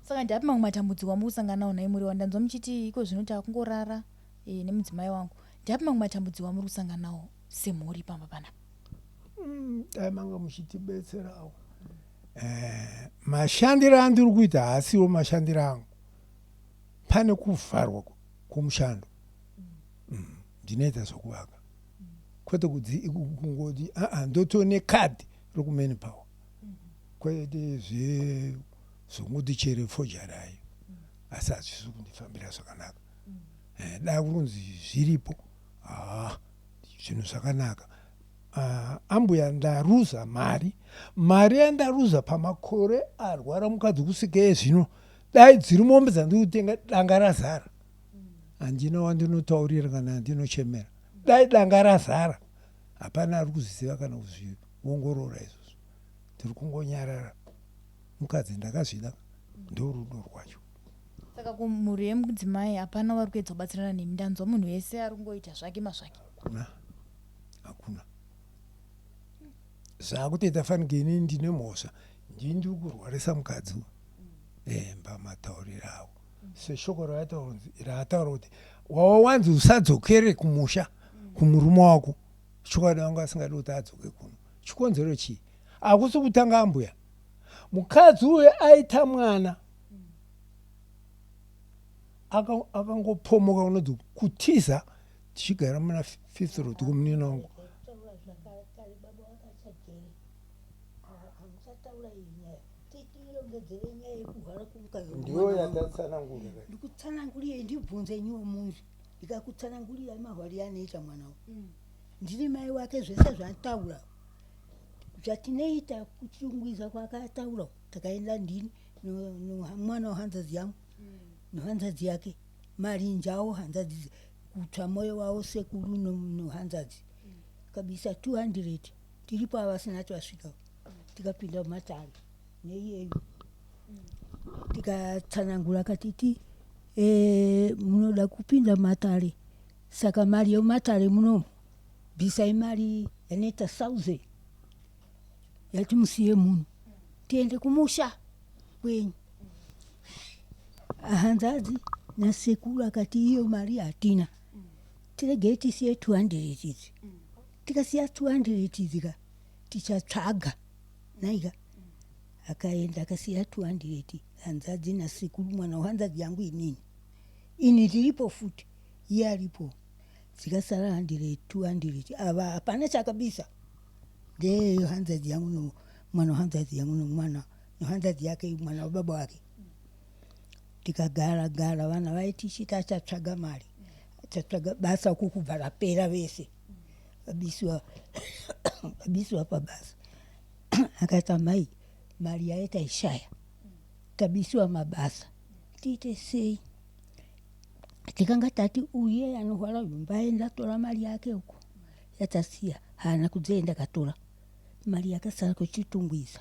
C: Saka ndeapi mamwe matambudziko amuri kusangana nawo nhai Muriwa? Ndanzwa muchiti iko zvino takungorara e, nemudzimai wangu. Ndeapi mamwe matambudziko amuri kusangana nawo semhuri pamba panapa?
A: Dai manga muchitibetserawo. Eh, mashandiro andiri kuita haasiwo mashandiro angu. Pane kuvharwa kwomushando. Ndinoita zvokuvaka. Kwete kungoti aa ndotone card rokumanpower. Kwete zve zvokungoti chere forgery ayo asi hazvisi kundifambira zvakanaka. Eh, dai kuri kunzi zviripo haa zvinhu zvakanaka. Ah, ambuya ndaruza mari mari yandaruza pamakore arwara mukadzi kusvika ezvino dai dziri mombe dzandiri kutenga danga razara handina wandinotaurira kana andinochemera dai danga razara hapana ari kuzviziva kana kuzviongorora izvozvo ndiri kungonyarara mukadzi ndakazvida ndorudo rwacho
C: saka kumhuri yemudzimai hapana vari kuedza kubatsirana nemi ndanzwa munhu wese ari kungoita zvake mazvake
A: hakuna hakuna zvakutoita fanike ini ndine mhosva ndini ndiri kurwarisa mukadzi uyu eh, pamatauriro avo seshoko raataura kuti wawanzi usadzokere kumusha kumurume wako chokwadi vanga asingadi kuti adzoke kuno chikonzero chii hakusi kutanga ambuya mukadzi uyu aita mwana akangopomoka unonzi kutiza tichigara muna fifth road kumunina wangu
B: Tirongedzere nyaya yekurwara kwomukadzi
A: Ndiyo
B: wemwana wangu.
A: yatatsanangura.
B: Ndikutsanangurire, ndibvunze nyiwo munzwi, ndikakutsanangurira mahwariro anoita mwana wangu. Ndiri mai wake, zvese zvataura zvatinoita kuchirungwiza kwakataura. Takaenda ndini mwana wehanzadzi yangu nehanzadzi yake, marinjawo hanzadzi, kutsva mwoyo wavo sekuru nehanzadzi kabisa 200 tiripo, avasina tasvika. Tikapinda mumatare neiyeyo, tikatsanangura katiti munoda kupinda mumatare, saka mari yemumatare munomu bvisai mari yanoita 1000 yati musiye muno, tiende kumusha kwenyu. Hanzadzi nasekuru akati iyo mari hatina, tiregei tisiye 200 idzi. Tikasiya 200 idzi ka, tichatsvaga naika. Akaenda akasiya 200 hanzadzi nasekuru, mwana wehanzadzi yangu, inini ini tiripo futi, iye aripo. Dzikasara 100 200 ava hapana chakabisa. Ndeyo hanzadzi yangu no mwana wehanzadzi yangu nomwana nehanzadzi yake, mwana wababa wake. Tikagara gara, vana vaitichiti achatsvaga mari, achatsvaga basa uku kubva rapera, vese vabisiwa, vabisiwa pabasa. Akati amai, mari yaye taishaya, tabisiwa mabasa, tiite sei? Tikanga tati uye anorwara uyu mbaenda tora mari yake uko yatasiya. Haana kudzoenda, akatora mari yakasara kuchitungwiza.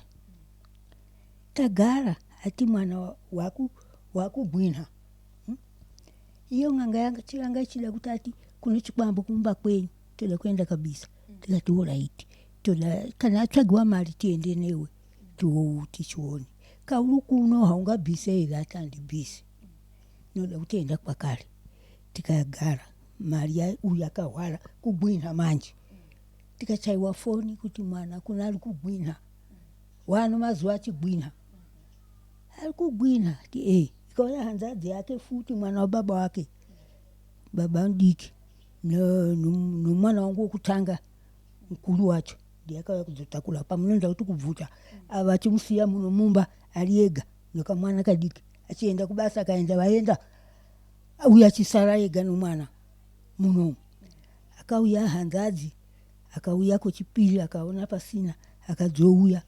B: Tagara ati mwana wakugwinha. Iyo n'anga yanga chiranga ichida kuti ati kune chikwambo kumba kwenyu, toda kuenda kabisa. Tikati alright, toda kana atsvagiwa mari tiende newe tichione kauri kuno haungabvise here? Ati handibvisi, noda kutoenda kwakare. Tikagara mari, uyu akahwara kugwinha manje. Tikachaiwa foni kuti mwana kuna ari kugwinha, wano mazuva achigwinha, ari kugwinha ti e. Ikauya hanzadzi yake futi, mwana wababa wake, baba mudiki, nomwana wangu wokutanga mukuru wacho ndiye akauya kuzotakura pamunoenda kuti kubvuta ava, achimusiya muno mumba ari ega nokamwana kadiki, achienda kubasa. Akaenda, vaenda, uye achisara ega nomwana munomu. Akauya hanzadzi, akauya kwechipiri, akaona pasina, akadzouya,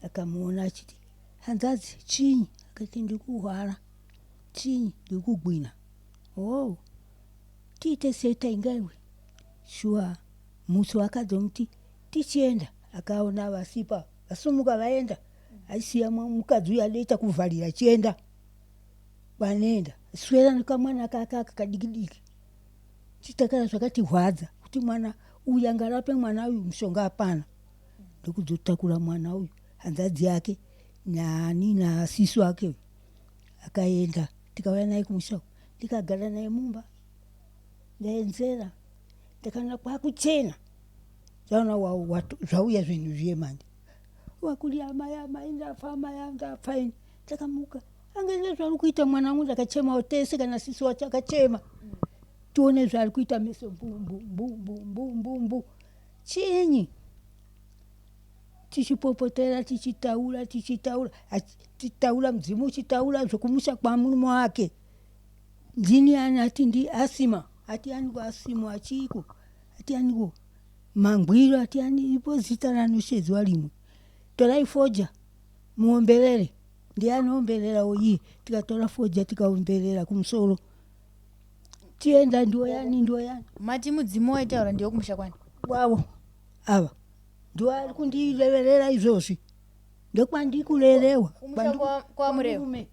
B: akamuona achiti, "Hanzadzi, chinyi?" Akati, "Ndikuhwara." "Chinyi?" "Ndikugwina." "Oh, tiite sei taingaiwe?" Shuwa musi wakadzomuti tichienda, akaona vasipa, vasumuka vaenda, aisiya mukadzi uyu adoita kuvharira, achienda kwanoenda, swera nekamwana kake aka kadiki diki. Chitakara zvakatirwadza kuti mwana uyu angarape mwana uyu, mushonga hapana. Ndokudzotakura mwana uyu, hanzadzi yake nani nasisi wake uyu, akaenda, tikauya naye kumusha, ndikagara naye mumba. Ndaenzera, ndakaona kwakuchena, ndaona zvauya zvinhu zviye manje. Wakuri, "Amai, amai, ndafa, amai, ndafa ini." Ndakamuka, angaende zvaari kuita mwana wangu. Ndakachemawo tese, kana sisi wacho akachema. Tione zvaari kuita, meso mbu mbu mbu mbu mbu mbu mbu. Chinyi? Tichipopotera, tichitaura, tichitaura, tichitaura, mudzimu uchitaura zvokumusha kwamurume wake. Ndini ani? Ati ndi asima. Ati aniko asimo? Achiko? Ati aniko mangwiro? Ati ani ipo zita ranoshedzwa rimwe. "Torai foja muomberere." Ndiye anoombererawo iye. Tikatora foja, tikaomberera kumusoro, tienda. Ndiwo yani? Ndiwo yani?
C: Mati mudzimu waitaura ndiwo kumusha kwani?
B: Wavo ava ndiwo ari kundireverera izvozvi, ndokwandikurerewa.
C: Kumusha kwaMurewa.
B: Kwamurume.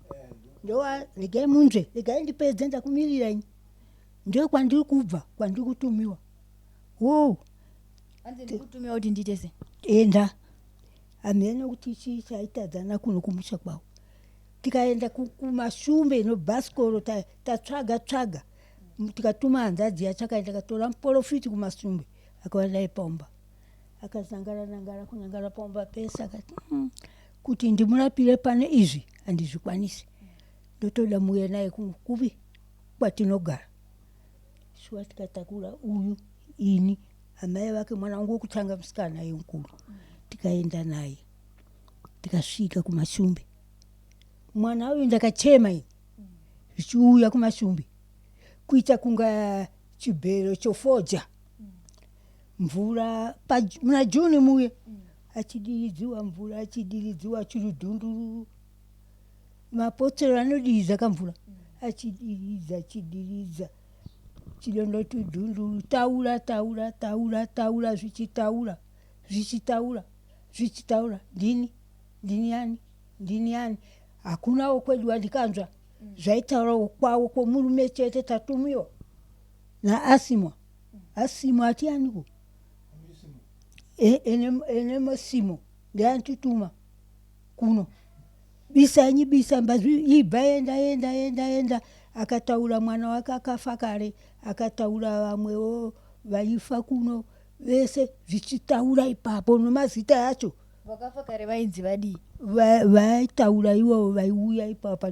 B: Ndowa, regai munzve, regai ndipedze, ndakumirirai. Ndokwandiri kubva, kwandiri kutumiwa wo.
C: Hanzi ndikutumiwa kuti ndiite sei?
B: Enda hamene kuti chii chaitadzana kuno kumusha kwavo. Tikaenda kumashumbe nobhasikoro, tatsvaga tsvaga, tikatuma hanzadzi yacho, akaenda akatora muprofiti kumasumbe, akauya naye paumba, akazangara nangara kunangara paumba pese, akati, kuti ndimurapire pane izvi handizvikwanisi, ndotoda muuye naye kupi kwatinogara." Shuwa tikatakura uyu, ini, amai vake, mwana wangu wokutanga musikana yemukuru, tikaenda naye. Tikasvika kuMashumbe, mwana uyu ndakachema ini zvichiuya kuMashumbe kuita kunga chibhero chofodya mvura muna June muye, achidiridziwa mvura, achidiridziwa chirudhunduru, mapotsero anodiridza kamvura, achidiridza, achidiridza chidondoti dhunduru, taura, taura, taura, taura, zvichitaura, zvichitaura, zvichitaura, ndini, ndini yani, ndini yani. Hakunawo kwedu wandikanzwa zvaitaurawo kwavo kwomurume chete. Tatumiwa naasimwa, asimwa ati aniko ene masimo ndianitutuma kuno, bisanyi, bisa mbazvi ibva, enda, enda, enda, enda. Akataura mwana wake akafa kare, akataura vamwewo vaifa kuno vese zvichitaura ipapo nomazita acho.
C: Vakafa kare vainzi vadii?
B: Vaitaura ivovo vaiuya ipapa,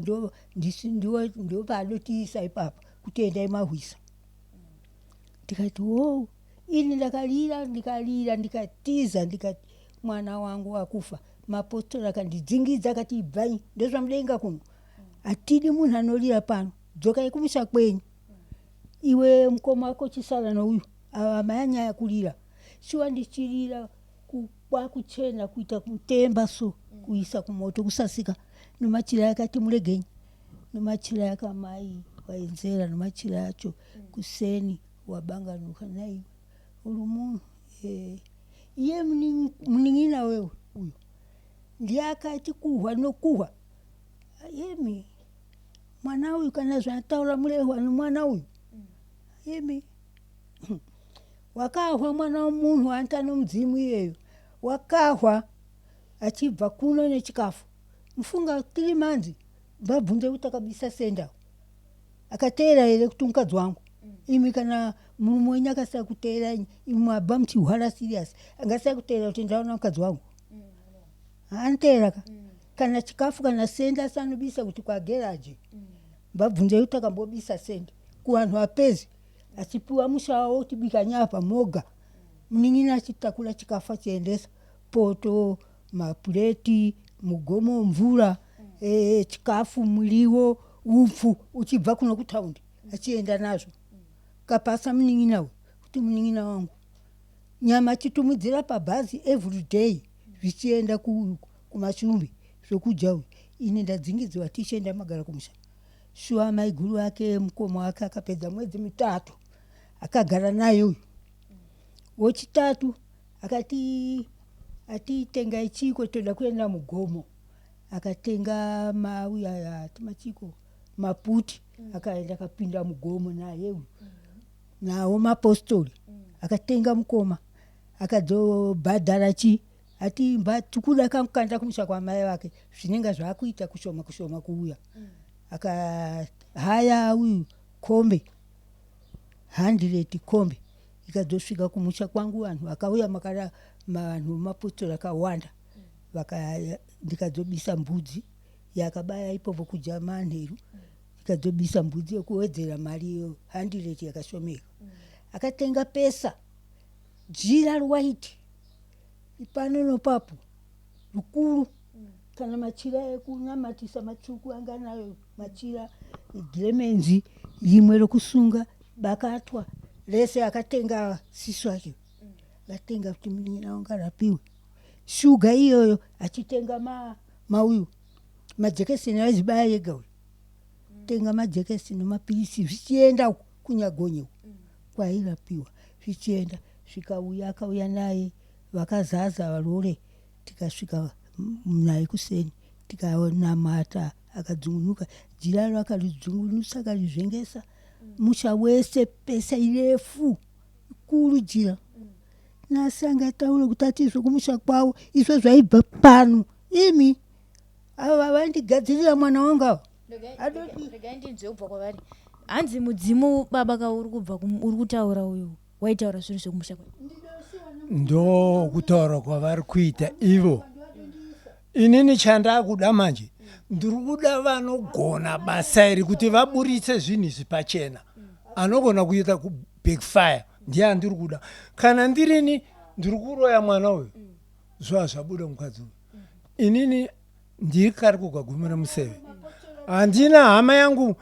B: ndo paanotiisa ipapa kuti endai mahwisa. Ndikati wo ini ndakalira, ndikalira, ndikatiza, ndikati mwana wangu wakufa. Mapostori akandidzingidza, akati ibvai, ndozvamudenga kuno, hatidi munhu anorira pano, dzokai kumusha kwenyu. Iwe mukoma wako chisara nouyu, ava mayanyaya kurira. Shuwa ndichirira kwakuchena kuita kutemba so kuisa kumoto kusasika nomachira. Akati muregenyi nomachira yakamai waenzera nomachira acho kuseni wabanganuka naiwe uri munhu iye munin'ina wewe uyu ndiye akati kuhwa nokuhwa imi mwana uyu kana zvataura murehwa nomwana uyu imi wakahwa mwana womunhu anta nomudzimu iyeyo wakahwa achibva kuno nechikafu mufunga 3 months mbabvunze kuti akabisa senda akateera here kuti mukadzi wangu imi kana murume wenyu akasaya kuteera imi mabva muchihwara serious angasaya kuteera kuti ndaona mukadzi wangu anoteera ka kana chikafu kana senda asi anobisa kuti kwageraji mbabvunze kuti akambobisa senda kuvanhu vapezi achipiwa musha wavo kuti bika nyapa moga, munin'ina achitakura chikafu achiendesa poto, mapureti, mugomo mvura, chikafu, muriwo, upfu uchibva kuno kutaundi achienda nazvo kapasa munin'ina uyu kuti munin'ina wangu nyama achitumidzira pabhazi everyday zvichienda kuMashumbi zvokudya uyu. Ini ndadzingidziwa tichienda magara kumusha. Shuwa maiguru ake mukoma wake akapedza mwedzi 3 akagara naye uyu wechitatu. Akati atitengai chiko, toda kuenda mugomo. Akatenga mauya aya timachiko maputi, akaenda akapinda mugomo naye uyu nawo mapostori. Akatenga mukoma akadzobhadhara chi ati mba tikuda kamukanda kumusha kwamai vake zvinenge zvaakuita kushoma kushoma kuuya. Akahaya uyu kombi, 100 kombi ikadzosvika kumusha kwangu. Vanhu vakauya makara vanhu vemapostori akawanda ndikadzobisa mbudzi yakabaya ipopo kudya manheru, ikadzobisa mbudzi yekuwedzera mari iyo 100 yakashomeka. Akatenga pesa jira rewhite pano nopapo rukuru kana machira ekunamatisa matsvuku anga nayo machira gemenzi rimwe rokusunga bakatwa rese akatenga sisu acho akatenga kuti munin'ina wangu arapiwe shuga iyoyo achitenga mauyu majekeseni aizibaya yega uyu tenga majekeseni nemapirisi zvichienda uku kunyagonye uku kwairapiwa zvichienda zvikauya. Akauya naye vakazaza varore, tikasvika naye kuseni tikanamata, akadzungunuka jira akaridzungunusa akarizvengesa musha wese pesa irefu ikuru jira nasi angataura kuti atizve kumusha kwavo izvo zvaibva pano imi ava vaindigadzirira mwana wangu ava.
C: Regai ndinzwe kubva kwavari. Hanzi mudzimu baba ka uri kubva uri kutaura uyu waitaura zvinhu zvekumusha kwedu.
A: Ndo kutaura kwavari kuita ivo. Inini chandakuda manje ndiri kuda vanogona basa iri kuti vaburitse zvinhu izvi pachena. Anogona kuita kubackfire ndiye andiri kuda. Kana ndirini ndiri kuroya mwana uyu, zviva zvabuda mukadzi uyu. Inini ndiri kari kugagumira museve, handina hama yangu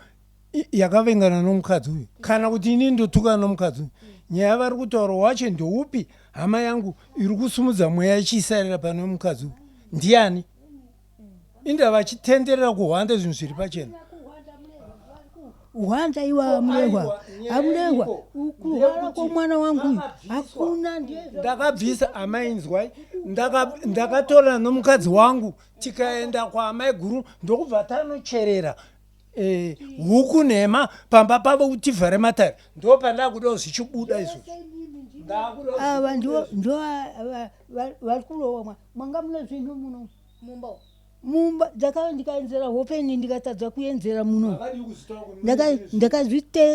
A: yakavengana nomukadzi uyu, kana kuti inini ndotukana nomukadzi uyu. Nyaya vari kutaura wacho ndoupi? Hama yangu iri kusumudza mweya ichiisarira pane mukadzi uyu ndiani? Inda vachitenderera kuhwanda zvinhu zviri pachena.
B: Hwanda iwa amurehwa, amurehwa kurwara kwomwana wangu uyu hakuna.
A: Ndakabvisa amainzwai, ndakatorana nomukadzi wangu tikaenda kwaamai guru, ndokubva tanocherera huku nhema pamba pavo kuti tivhare matare. Ndo pandakudawo zvichibuda izvozvo.
B: Ava ndo vari kurowa. Mwanga mune zvinhu muno
C: mumba.
B: Mumba ndakava ndikaenzera hope ini, ndikatadza kuenzera muno.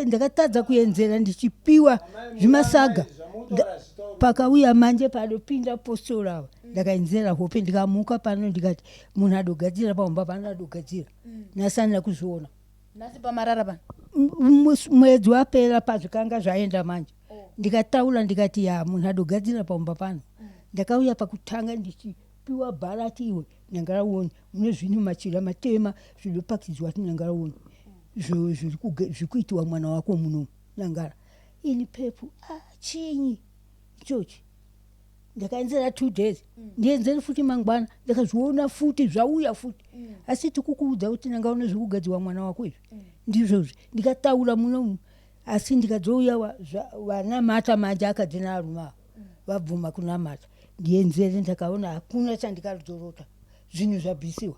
B: Ndakatadza kuenzera ndichipiwa zvimasaga. Pakauya manje padopinda postori ava, ndakaenzera hope, ndikamuka pano ndikati munhu adogadzira pamba pano adogadzira nasana kuzviona.
C: Nhasi pamarara pano?
B: Mwedzi wapera pazvikanga zvaenda manje, ndikataura ndikati ya munhu adogadzira pamba pano. Ndakauya pakutanga ndichipiwa bharati, iwe nyangarauoni mune zvinhu machira matema zvinopakidzwa ti nyangarauoni zviri kuitiwa mwana wako muno nangara. Ini pepu, ah, chinyi ichochi? Ndakaenzera 2 days, ndienzere futi mangwana, ndakazviona futi zvauya futi. Asi tikukuudza kuti nangaona zvekugadzirwa mwana wako izvi ndizvozvi. Ndikataura munomu, asi ndikadzouya vanamata manje akadzi naarume ava vabvuma kunamata ndienzere. Ndakaona hakuna chandikadzorota, zvinhu zvabvisiwa,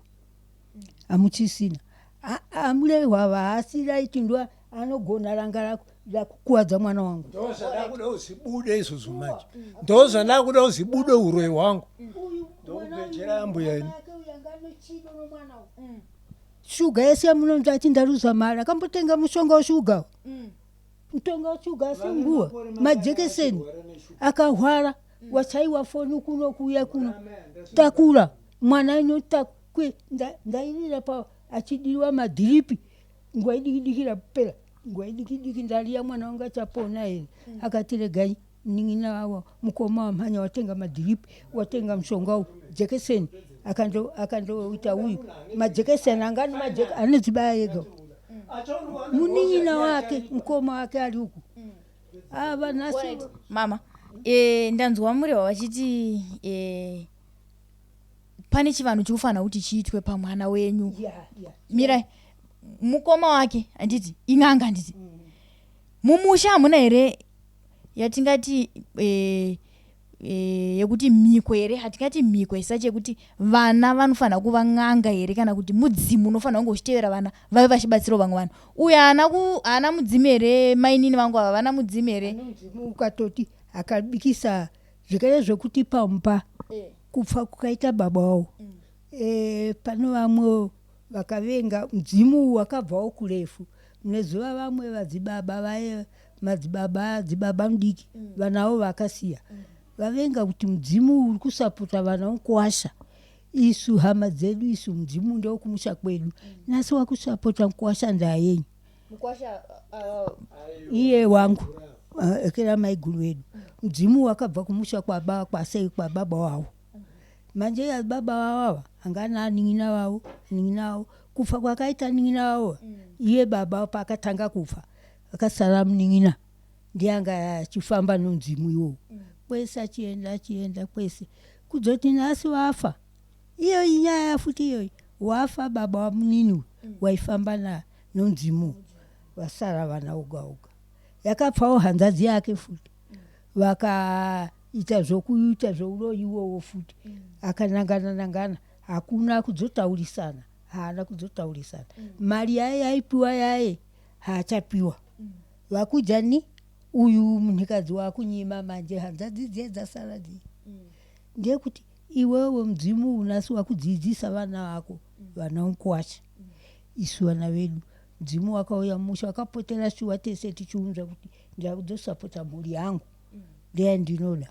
B: hamuchisina. Amurehwa haasi right, ndo anogona ranga rakukuwadza mwana wangu.
A: Ndo zvandakuda kuzibude izvozvo manje, ndo zvandakuda kuzibude uroi hwangu. Ndokubhejera ambuya ini.
B: Shuga yese yamunonzi ati ndaruza mari, akambotenga mushonga weshuga, mutonga weshuga, asi nguva majekeseni akahwara, wachaiwa foni kuno kuuya kuno takura mwana inotakwe. Ndairira pa achidiwa madhiripi nguva idiki diki rapera, nguva idiki diki ndariya mwana wangu achapona here? Akati regai munin'ina wavo mukoma wamhanya watenga madhiripi, watenga mushonga uyu jekeseni, akandoita uyu majekeseni anga anodzibaya ega. Munin'ina wake mukoma wake ari uku ava nhasi.
C: Mama, ndanzwa murehwa vachiti pane chivanhu chikufanira kuti chiitwe pamwana wenyu.
B: Yeah.
C: Mirai, mukoma wake handiti in'anga? Handiti mumusha hamuna here yatingati yekuti mhiko here? Hatingati mhiko isachi yekuti vana vanofanira kuva n'anga here, kana kuti mudzimu unofanira kunge uchitevera vana vave vachibatsirawo vamwe vanhu? Uyo haana mudzimu here? Mainini vangu ava vana mudzimu here?
B: Mudzimu ukatoti akabikisa zvikare zvekuti pamba kupfa kukaita baba wavo, pane vamwe vakavenga mudzimu wakabvawo kurefu. Mune zuva vamwe vadzibaba vaye, madzibaba, dzibaba mudiki, vanavo vakasiya vavenga kuti mudzimu uri kusapota vana mukwasha. Isu hama dzedu isu, mudzimu ndewekumusha kwedu, nhasi wakusapota mukwasha, ndaa yenyu.
C: Mukwasha?
B: Iye wangu ekera maiguru vedu, mudzimu wakabva kumusha kwaba kwasei kwababa wavo. Manje ya baba vavo ava angana anin'ina vavo, anin'ina vavo kufa kwakaita anin'ina vavo, iye baba paakatanga kufa akasara munin'ina, ndiye anga achifamba nomudzimu iwowo kwese, achienda achienda kwese kudzoti nhasi wafa. Iyo inyaya futi iyoyi. Wafa baba wamunini uyu waifamba nomudzimu, vasara vana oga oga. Yakapfawo hanzadzi yake futi, vakaita zvokuita zvouroyi iwowo futi, akanangana nangana, hakuna kudzotaurisana, haana kudzotaurisana. Mari yaye yaipiwa yaye haachapiwa, vakujani uyu munhukadzi wakunyima manje hanzadzi dziye dzasara dziye. Ndeyekuti iwewe mudzimu unasi wakudzidzisa vana vako, vana mukwasha. Isu vana vedu mudzimu wakauya mumusha wakapotera shuwa, tese tichiunza kuti ndakudzosapota mhuri yangu ndeyandinoda.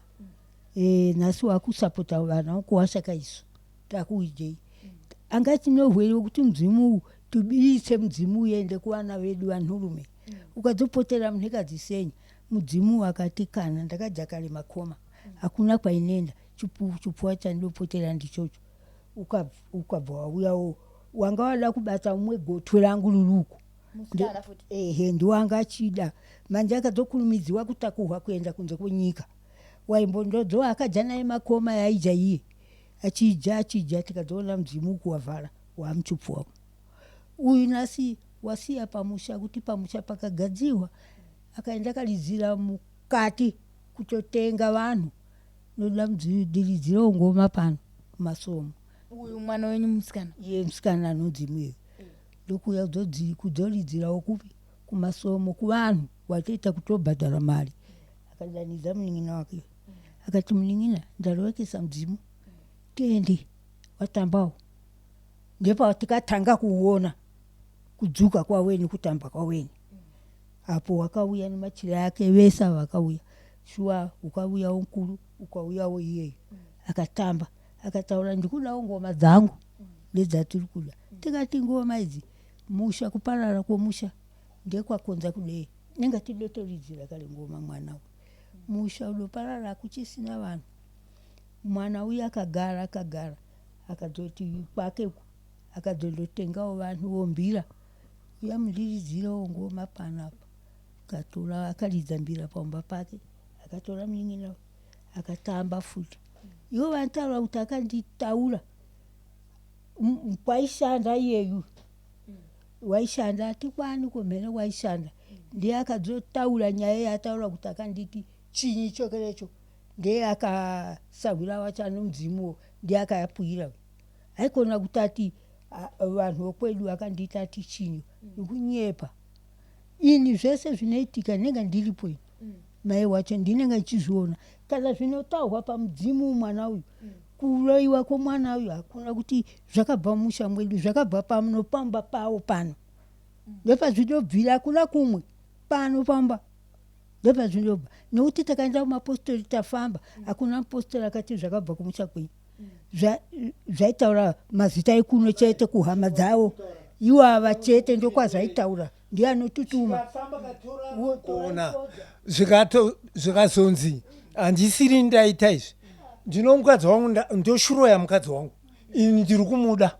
B: Nhasi wakusapota vana mukuwasha kaisu takuijei anga tinohwere wekuti mudzimu uwu tibuditse mudzimu uende kuvana vedu vanhurume. Ukadzopotera munhukadzi senyi mudzimu wakati kana ndakajakare makoma hakuna kwainenda, chipfuwa chandinopotera ndichocho. Ukabva wauyawo wanga wada kubata umwe gotwe rangu riri uko.
C: Musikana futi.
B: Ehe, ndiwanga achida. Manje akadzokurumidziwa kutakurwa kuenda kunze kwenyika. Waimbondodzo akadya naye makoma yaidya iye achidya achidya, tikadzoona mudzimu uku wavhara wamuchupfuwa uyu. Nhasi wasiya pamusha kuti pamusha pakagadzirwa, akaenda akaridzira mukati kutotenga vanhu noda diridzirawo ngoma pano kumasomo.
C: Uyu mwana wenyu musikana?
B: Iye musikana anonzi muyeyo, ndokuuya kudzoridzirawo kupi? Kumasomo, kuvanhu watoita kutobhadhara mari. Akadanidza munin'ina wake akati, "Munin'ina, ndarovekesa mudzimu, tiende watambawo." Ndepa tikatanga kuona kudzuka kwaweni, kutamba kwaweni. Apo wakauya nemachira ake vese ava vakauya, shuwa ukauyawo mukuru, ukauyawo iyeyo. Akatamba, akataura, "Ndikudawo ngoma dzangu ndedzatiri kuda." Tikati ngoma idzi, musha kuparara kwomusha ndekwakonza kudei, nenga tidotoridzira kare ngoma. Mwana uyu musha udoparara, hakuchisina vanhu. Mwana uyu akagara akagara, akadzoti kwake uku, akadzondotengawo vanhu vombira, "Uya mundiridzirewo ngoma panapa." Akatora, akaridza mbira pamba pake, akatora munin'ina akatamba futi. Ivo vanotaura kuti akanditaura kwaishanda iyeyu, waishanda atikwani kumhene waishanda, ndiye akadzotaura nyaya yaataura kuti akanditi chinyi chokerecho. Ndiye akasahwira wacho ane mudzimuwo, ndiye akayapwira. Haikona kuti ati vanhu vokwedu vakanditi ati chinyi, nikunyepa. Ini zvese zvinoitika ndinenge ndiripo ini, mai wacho ndinenge ndichizviona. Kana zvinotaurwa pamudzimu, mwana uyu, kuroyiwa kwomwana uyu hakuna kuti zvakabva mumusha mwedu, zvakabva pano pamba pavo pano, ndopazvinobvira, hakuna kumwe. Pano pamba ndopazvinobva, nokuti takaenda kumapostori, tafamba, hakuna mupostori akati zvakabva kumusha kwenyu. Zvaitaura mazita ekuno chete, kuhama dzavo iwava chete, ndokwazvaitaura, ndiye anotutuma.
A: Kuona zvikazonzi handisiri ndaita izvi, ndino mukadzi wangu, ndoshuroya mukadzi wangu, ini ndiri kumuda.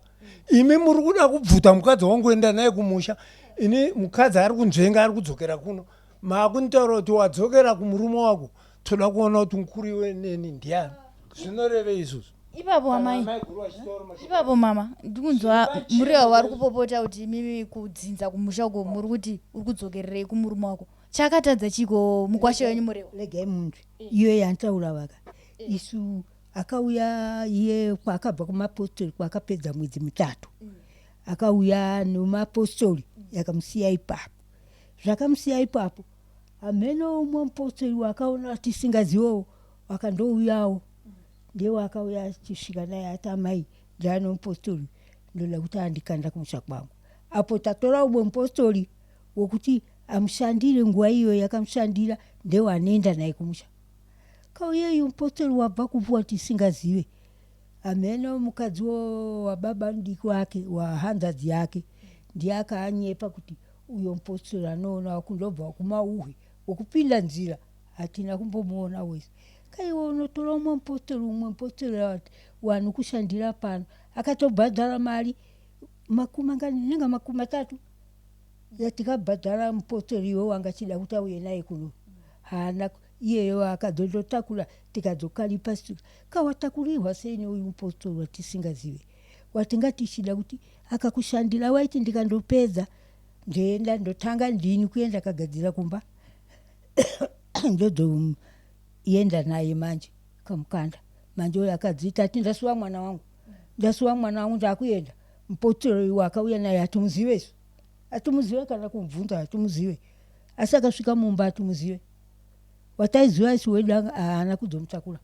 A: Imi muri kuda kubvuta mukadzi wangu, enda naye kumusha. Ini mukadzi ari kunzvenga, ari kudzokera kuno, maakunditaura kuti wadzokera kumurume wako. Toda kuona kuti mukuru iwe neni ndiani. Zvinoreve izvozvo?
C: Ipapo amai.
A: Maiguru vachitaura mashoko.
C: Ipapo mama, ndikunzwa muriwa vari kupopota kuti imimi kudzinza kumusha uko muri kuti uri kudzokererei kumurume wako. Chakatadza chiko mukwasha wenyu Murewa?
B: Regai munzwe iyo yantaura vaka isu. Akauya iye kwaakabva kumapostori, kwaakapedza mwedzi 3, akauya nomapostori, yakamusiya ipapo. Zvakamusiya ipapo, hameno umwe mupostori wakaona tisingazivowo wakandouyawo, ndiye wakauya achisvika naye ati, "Amai, ndane mupostori, ndoda kuti andikanda kumusha kwangu." Apo tatora umwe mupostori wokuti amushandire, nguva iyoyo yakamushandira ndewanoenda naye kumusha. Kauyeyu mupostori wabva kupuwa tisingazive, hameno mukadzi wababa mudiki wake, wahanzadzi yake, ndiye akaanyepa kuti uyo mupostori anoona kundobva kumauhwe wokupinda nzira, hatina kumbomuona wese. Kaiwa unotora umwe mupostori, umwe mupostori wani kushandira pano, akatobhadhara mari makumi angani, nenga 30 yatikabhadhara mupostori iwe wanga achida kuti auye naye kuno. Haana iyeyo, akadzondotakura, tikadzokaripa. Kawatakurirwa sei neuyu mupostori watisingazive, watinga tichida kuti akakushandira? Waiti ndikandopedza ndoenda ndotanga ndini kuenda kagadzira kumba, ndozoenda naye. Manje kamukanda manje uyo akadzita ati, "Ndasuwa mwana wangu, ndasuwa mwana wangu, ndakuenda." Mupostori wakauya naye hatumuzive isu, hatumuzive, kana kumubvunza hatumuzive, asi akasvika mumba hatumuzive. Wataiziva isu wedu haana kudzomutakura,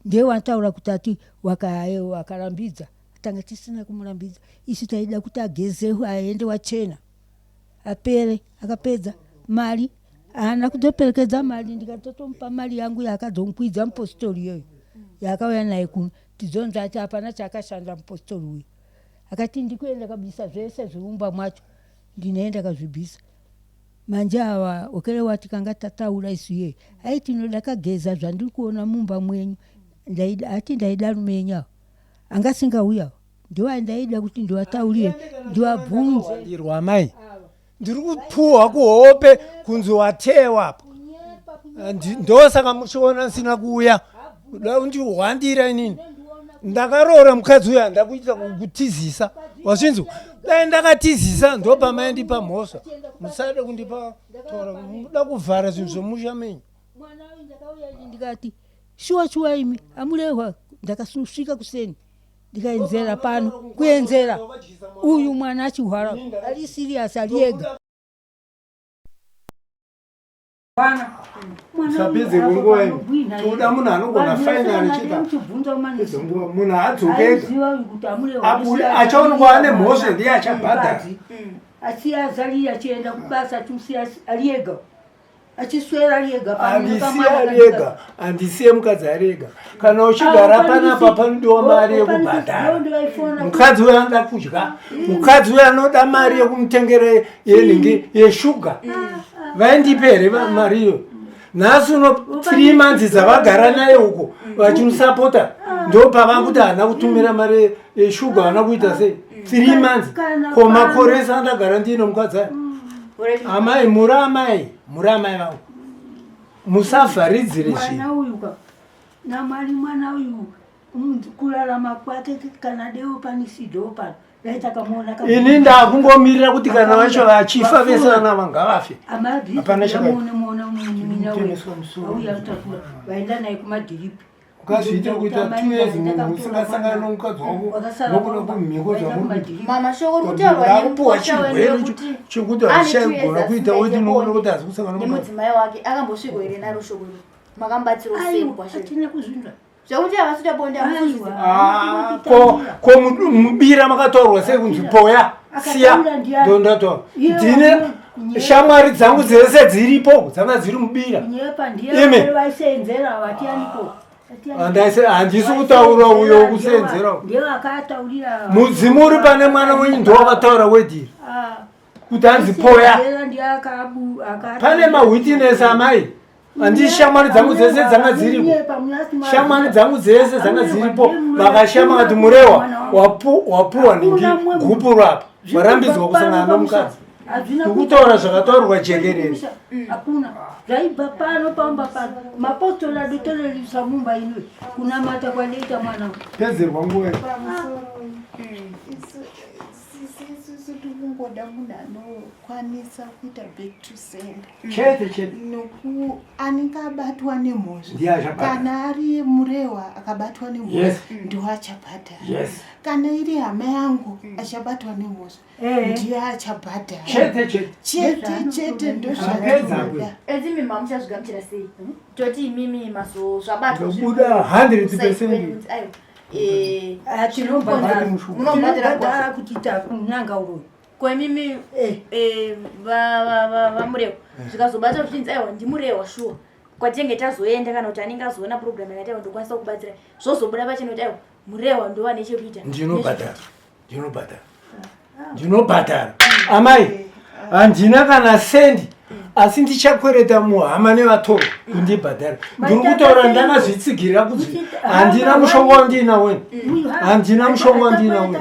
B: ndiye wataura kuti ati wakarambidza. Tanga tisina kumurambidza isu, taida kuti agezewe aende wachena apere. Akapedza mari, haana kudzoperekedza mari, ndikatotomupa mari yangu yaakadzomukwidza mupostori iyoyo yaakauya naye kuno. Tidzonzi ati hapana chaakashanda mupostori uyu. Akati, "Ndikuenda kabisa zvese zviumba mwacho, ndinoenda kazvibvisa." Manje ava okere wati kanga tataura isu iyeyo, ai tinoda kageza zvandiri kuona mumba mwenyu. Ati ndaida rume yenyu ava. Anga asingauya ndoandaida kuti ndiwataurire ndiwabvunze.
A: Ndirwa amai ndiri kupuhwa kuhope kunzi watewa apo. Ndosaka muchiona ndisina kuuya kuda kundihwandira inini. Ndakaroora mukadzi uyu handida kuita kutizisa wazvinzwa dai ndakatizisa ndopamaindipa mhosva musade kundipa tora muda kuvhara zvinhu zvemusha menyu.
B: Mwana uyu ndakauya ndikati shuwa shuwa imi amurehwa ndakasvika kuseni ndikaenzera pano kuenzera uyu mwana achihwara ari serious ari ega
A: Usapedze nguva imi. Toda munhu anogona final chita. Pedze nguva munhu adzoke ega. Abude achaonekwa ane mhosva ndiye achabhadhara.
B: Asi azali achienda kubasa achimusiya ari ega. Achiswera ari ega pano
A: Handisiye ari ega, handisiye mukadzi ari ega. Kana uchigara panapa panodiwa mari yekubhadhara. Mukadzi uyo anoda kudya, mukadzi uyo anoda mari yekumutengera yenhingi yeshuga. Vaindipe here mari iyo? Nhasi uno 3 months dzavagara naye uko vachimusapota ndopavakuti haana kutumira mari yeshuga haana kuita sei 3 months ko makore ese andagara ndiine mukadzi aya. Amai muri amai muri amai vangu musavharidzire zvinhu.
B: Namwari mwana uyu kurarama kwake kana deo panisido pano dai takamuona
A: ini ndakungomirira kuti kana vacho vachifa vese vana vanga ngavafe hapana
B: chakauya naye kumadhiripi
A: ukazviitira kuita two years munhu usingasangana nomukadzi wako nokuda kumhiko zvamurikupuwa chirwere chekuti hazvichaigona kuita weti nokuda kuti hazi kusangana
C: nemudzimai wake akambosvikwa here naro shoko iro makambatsirwa sei mukwasha
B: hatina kuzvinzwa
C: zvekuti havasi kuita bonde
A: ah, ko ko mubira makataurwa sei kunzi poya siya ndondato ndine shamwari dzangu dzese dziripo dzanga dziri mubira imi handisi kutaura uyo wekuseenzera mudzimu uri pane mwana wenyu ndowakataura wedhiri ah. kuti hanzi poya pane mawitness amai handi shamwari dzangu dzese dzanga dziripo shamwari dzangu dzese dzanga dziripo vakashama kati murewa wapuwa nhingi gupuro apa warambidzwa kusangana nomukadzi ndikutaura zvakataurwa jekerere
B: hakuna zvaibva pano pamba pano mapostori adotorerisa mumba ino kunamata kwanoita mwana
A: pedzerwa nguva
D: Sisi isusu tikungoda munhu anokwanisa kuita back to sender
A: chete chete
D: noku anenge abatwa nemhosva
A: Ndiye achabhadhara.
D: kana ari murehwa akabatwa nemhosva
A: Yes.
D: ndiwo achabhadhara
A: yes
D: kana iri hama yangu achabatwa nemhosva
B: Eh.
D: ndiye achabhadhara
A: chete chete
D: chete chete
A: Apedza
D: ndozvatinoda
C: Edzi mimi mamuchazvigamuchira sei? Toti imimi mazo zvabatwa
A: Ndobuda 100%.
C: Aiwa. Eh,
B: Ah, tinobhadhara
C: Munobhadhara
B: tinobhadhara kuti takunanga uroyi
C: ko imimi
B: Eh.
C: eh, vaMurehwa zvikazobata zvichinzi aiwa ndiMurehwa shuwa kwatinenge tazoenda kana kuti anenge azoona program yakati aiwa ndokwanisa kubatsira zvozobuda pachena kuti aiwa Murehwa ndova nechekuita
A: ndinobhadhara ndinobhadhara ndinobhadhara amai handina kana sendi asi ndichakwereta muhama nevatorwa kundibhadhara ndiri kutaura ndakazvitsigirira kuti handina mushonga wandina weni handina mushonga wandina weni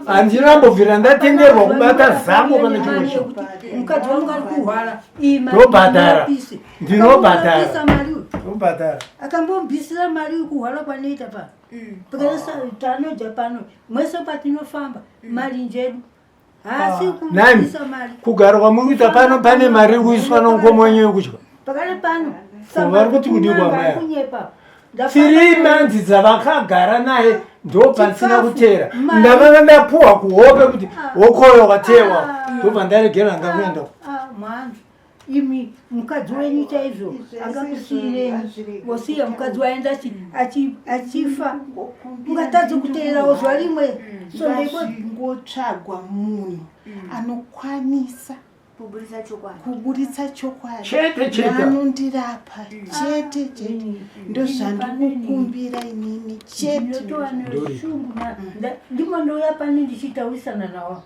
A: handina mbobvira ndatenderwa kubata zango kana chimwe chinhu
B: mukadzi wangu ari kuhwara iyi mari
A: Ndobhadhara.
B: ndinobvise.
A: Ndinobhadhara.
B: Akambobvisa mari uyu.
A: ndobhadhara
B: akambobvisira mari uyu kuhwara kwanoita pa Pakaisa tanoja pano mwese patinofamba mari njedu haasi
A: Nani
B: kubvisa mari
A: kugara kwamuri kuita pano pane mari iri kuiswa nomukoma wenyu yekudya
B: pakare pano
A: Ko vari kuti kudii kwamai ava?
B: kunyepa
A: Three months dzavakagara naye ndopandisina
B: Chikafu,
A: kuteera
B: mari.
A: ndakanga ndapuwa kuhope kuti wokoyo watewa ndobva ndaregera ndakuenda
B: mhanzi imi mukadzi wenyu chaizvo angakusiirei wosiya mukadzi waenda achifa ungatadze kuteerawo zuva rimwe
D: ngazvingotsvagwa munhu anokwanisa
C: kuburitsa chokwadi
D: kuburitsa chokwadi
A: Chete, chete.
D: anondirapa chete chete ndozvandikukumbira inini chete
B: ndinotova neshungu ndimo ndouya pano ndichitaurisana nawo.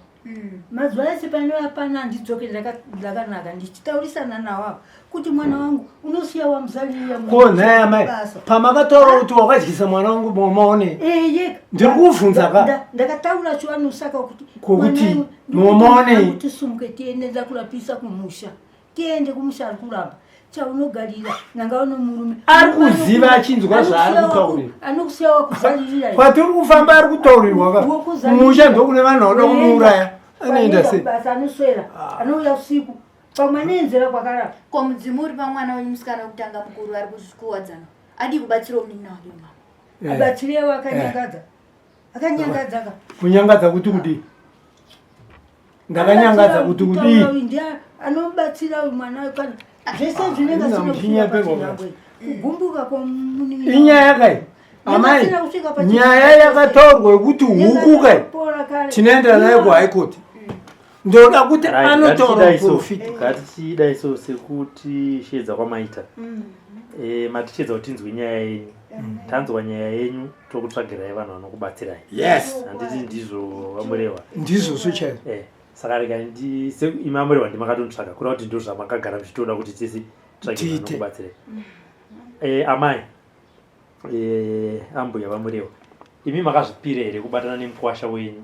B: Mazuva ese pane hapana handidzoke ndakanaka ndichitaurisana nawo ava kuti mwana wangu unosiya wamuzalirira
A: ko nhai amai pamakataura kuti wakadyisa mwana wangu momaone
B: eye
A: Ndiri kuvhunza ka.
B: Ndakataura chivanosaka kuti
A: Kokuti momaonei?
B: Tisumuke tiende ndakurapisa kumusha tiende kumusha ari kuramba chaunogarira nanga uno murume
A: Ari kuziva achinzwa zvaari kutaurira.
B: Anokusiya wakuzalirira.
A: Kwatiri kufamba ari kutaurirwa ka
B: Wokuzalirira.
A: kumusha ndokune vanhu vanoda kumuuraya anoenda sei?
B: Basa anoswera anouya usiku pamwe anenzera kwakarapa.
C: Ko mudzimu uri pamwana wenyu musikana wekutanga mukuru ari kuwadzana adii kubatsirawo munin'ina wake mama?
B: Abatsirewo akanyangadza akanyangadza ka.
A: Kunyangadza kuti kudii? Ndakanyangadza kuti kudii?
B: Ndiye anobatsira uyu mwana kana zvese zvinenge
A: Ina
B: asina kusvika
A: muchinyeperwa
B: pachinhambwe kugumbuka kwomunin'ina.
A: Inyaya kai amai, nyaya yakataurwa yekuti huku kai tinoenda nayo kuhigh court, ndoda kuti
E: Right,
A: anotaura
E: ngatichidai so.
A: muprofita.
E: Ngatichidai so sekuti shedza kwamaita. Matichedza kuti tinzwe nyaya yenyu, tanzwa nyaya yenyu, tokutsvagirai vanhu vanokubatsirai.
A: Yes.
E: Handiti ndizvo vaMurewa?
A: Ndizvozvo chaizvo.
E: Saka rega imi aMurewa ndimakatonditsvaga, kureva kuti ndo zvamakagara muchitoda kuti tese tsvage vanhu
A: Tiite.
E: vanokubatsirai. Amai, ambuya vaMurewa, imi makazvipira here kubatana nemukwasha wenyu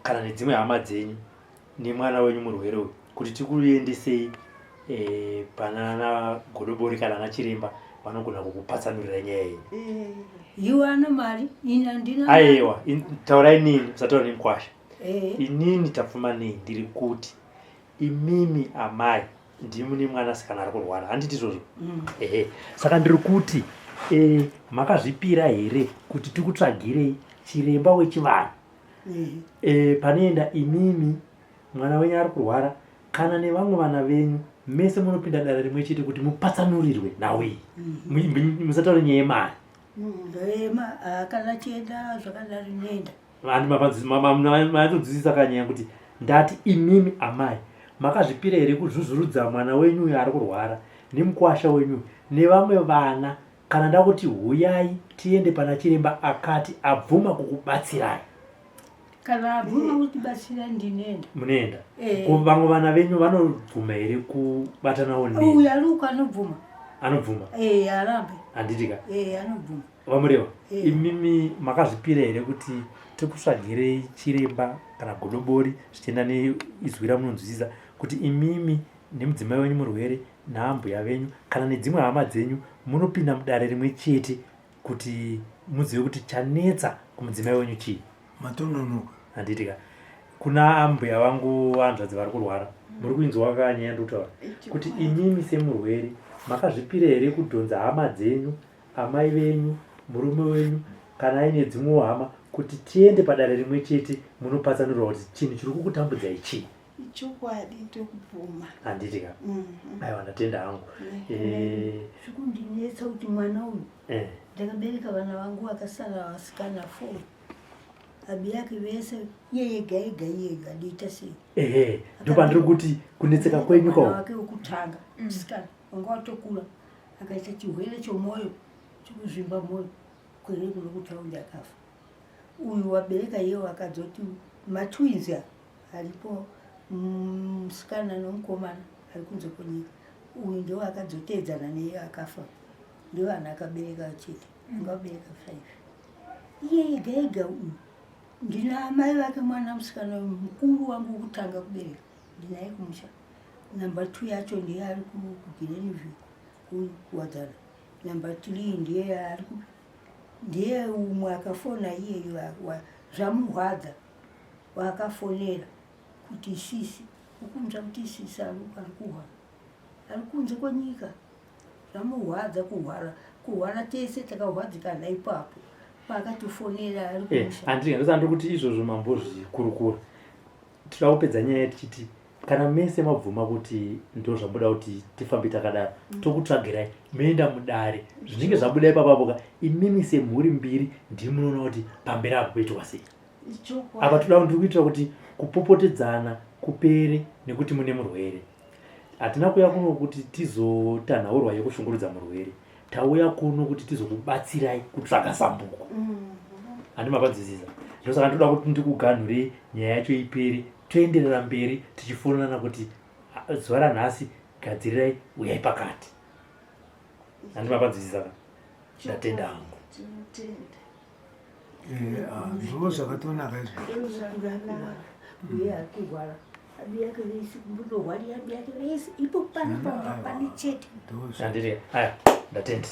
E: kana nedzimwe hama dzenyu nemwana wenyu murwere uyu kuti tikuendesei panana godobori kana ana chiremba vanogona kukupatsanurira nyaya yenyu?
B: Iwe ana mari, ini handina.
E: Aiwa, taurai nini, musataura nemukwasha. Inini tapfuma nei, ndiri kuti imimi amai ndimune mwanasikana ari kurwara, handiti izvozvo? Ehe, saka ndiri kuti makazvipira here kuti tikutsvagirei chiremba wechivanhu panoenda imimi, mwana wenyu ari kurwara, kana nevamwe vana venyu mese munopinda dare rimwe chete kuti mupatsanurirwe nhau iyi? Musataure nyaya yemari.
B: Ndorema kana chienda zvakadaro inoenda.
E: Vanhu matonzwisisa kanyaya kuti ndati imimi amai makazvipira here kuzvuzvurudza mwana wenyu uyo ari kurwara nemukwasha wenyu nevamwe vana kana ndakuti huyai tiende pana chiremba akati abvuma kukubatsirai?
B: Kana abvuma kutibatsira ndinoenda.
E: Munoenda? Ko vamwe vana venyu vanobvuma here kubatanawo nemi?
B: Uyu ari uko anobvuma.
E: Anobvuma?
B: Eh, arambe.
E: Handiti ka?
B: Eh, anobvuma.
E: VaMurewa, imimi makazvipira here kuti tikutsvagirei chiremba kana godobori, zvichienda neizwi ramunonzwisisa, kuti imimi nemudzimai wenyu murwere naambuya venyu kana nedzimwe hama dzenyu munopinda mudare rimwe chete kuti muzive kuti chanetsa kumudzimai wenyu chii?
A: Matononoka.
E: Handiti ka? Kuna ambuya vangu vanzvadzi vari kurwara, muri kuinzwa kanyaya ndikutaura kuti imimi semurwere makazvipira here kudhonza hama dzenyu, amai venyu, murume wenyu kana aine dzimwewo hama, kuti tiende padare rimwe chete munopatsanurwa kuti chinhu chiri kukutambudzai chii?
D: Chokwadi, ndokubvuma.
E: Handiti ka? Aiwa, ndatenda hangu.
B: Zvikundinetsa kuti mwana uyu ndakabereka vana vangu vakasara vasikana four, abi yake vese iye yega ega iyega, ndoita sei?
E: Ehe, ndopandiri kuti kunetseka kwenyu
B: Mwana
E: ko
B: wake wekutanga musikana wanga watokura akaita chirwere chomwoyo chokuzvimba mwoyo kwere kuno kutaundi akafa. Uyu wabereka iye wakadzoti matwins aya aripo, musikana nomukomana ari kunze kwenyika. Uyu ndio akadzoteedzana neiye akafa, ndio vanhu akabereka chete, anga abereka five iye ega ega uyu. Ndina amai vake mwana musikana uyu mukuru wangu wekutanga kubereka ndinaye kumusha. Number two yacho ndiye ari kuGlen View kuWadzana. Number three ndiye ari ndiye umwe akafona iyeyu zvamurwadza waakafonera kuti sisi ukunzwa kuti sisi ari kuhwara, ari kunze kwenyika, zvamurwadza kuhwara kuhwara, tese takarwadzikana ipapo paakatifonera ari kumusha.
E: Handiti ndosa ndiri kuti izvozvo mambozvikurukura. Tinoda kupedza nyaya tichiti kana mese mabvuma kuti ndo zvamuda kuti tifambe takadaro, tokutsvagirai, moenda mudare, zvinenge zvabuda ipapapo ka imimi semhuri mbiri ndimunoona kuti pamberi apo poitwa sei. Apa toda ndiri kuitira kuti kupopotedzana kupere nekuti mune murwere. Hatina kuuya kuno kuti tizotanhaurwa yekushungurudza murwere, tauya kuno kuti tizokubatsirai kutsvaga sambuko. Handi mapanzwisisa? Ndosaka ndoda kuti ndikuganhurei nyaya yacho ipere. Toenderera mberi tichifonana kuti zuva ranhasi gadzirirai, uyai pakati. Handi mapanzwisisa ka? Ndatenda hangu.
A: Eh, ah, ndo zvakatonaka izvo.
B: Uye akurwara abiyake vese kumbonorwarira abiyake vese ipo pano pamba pane chete.
E: Handiri aya, ndatenda.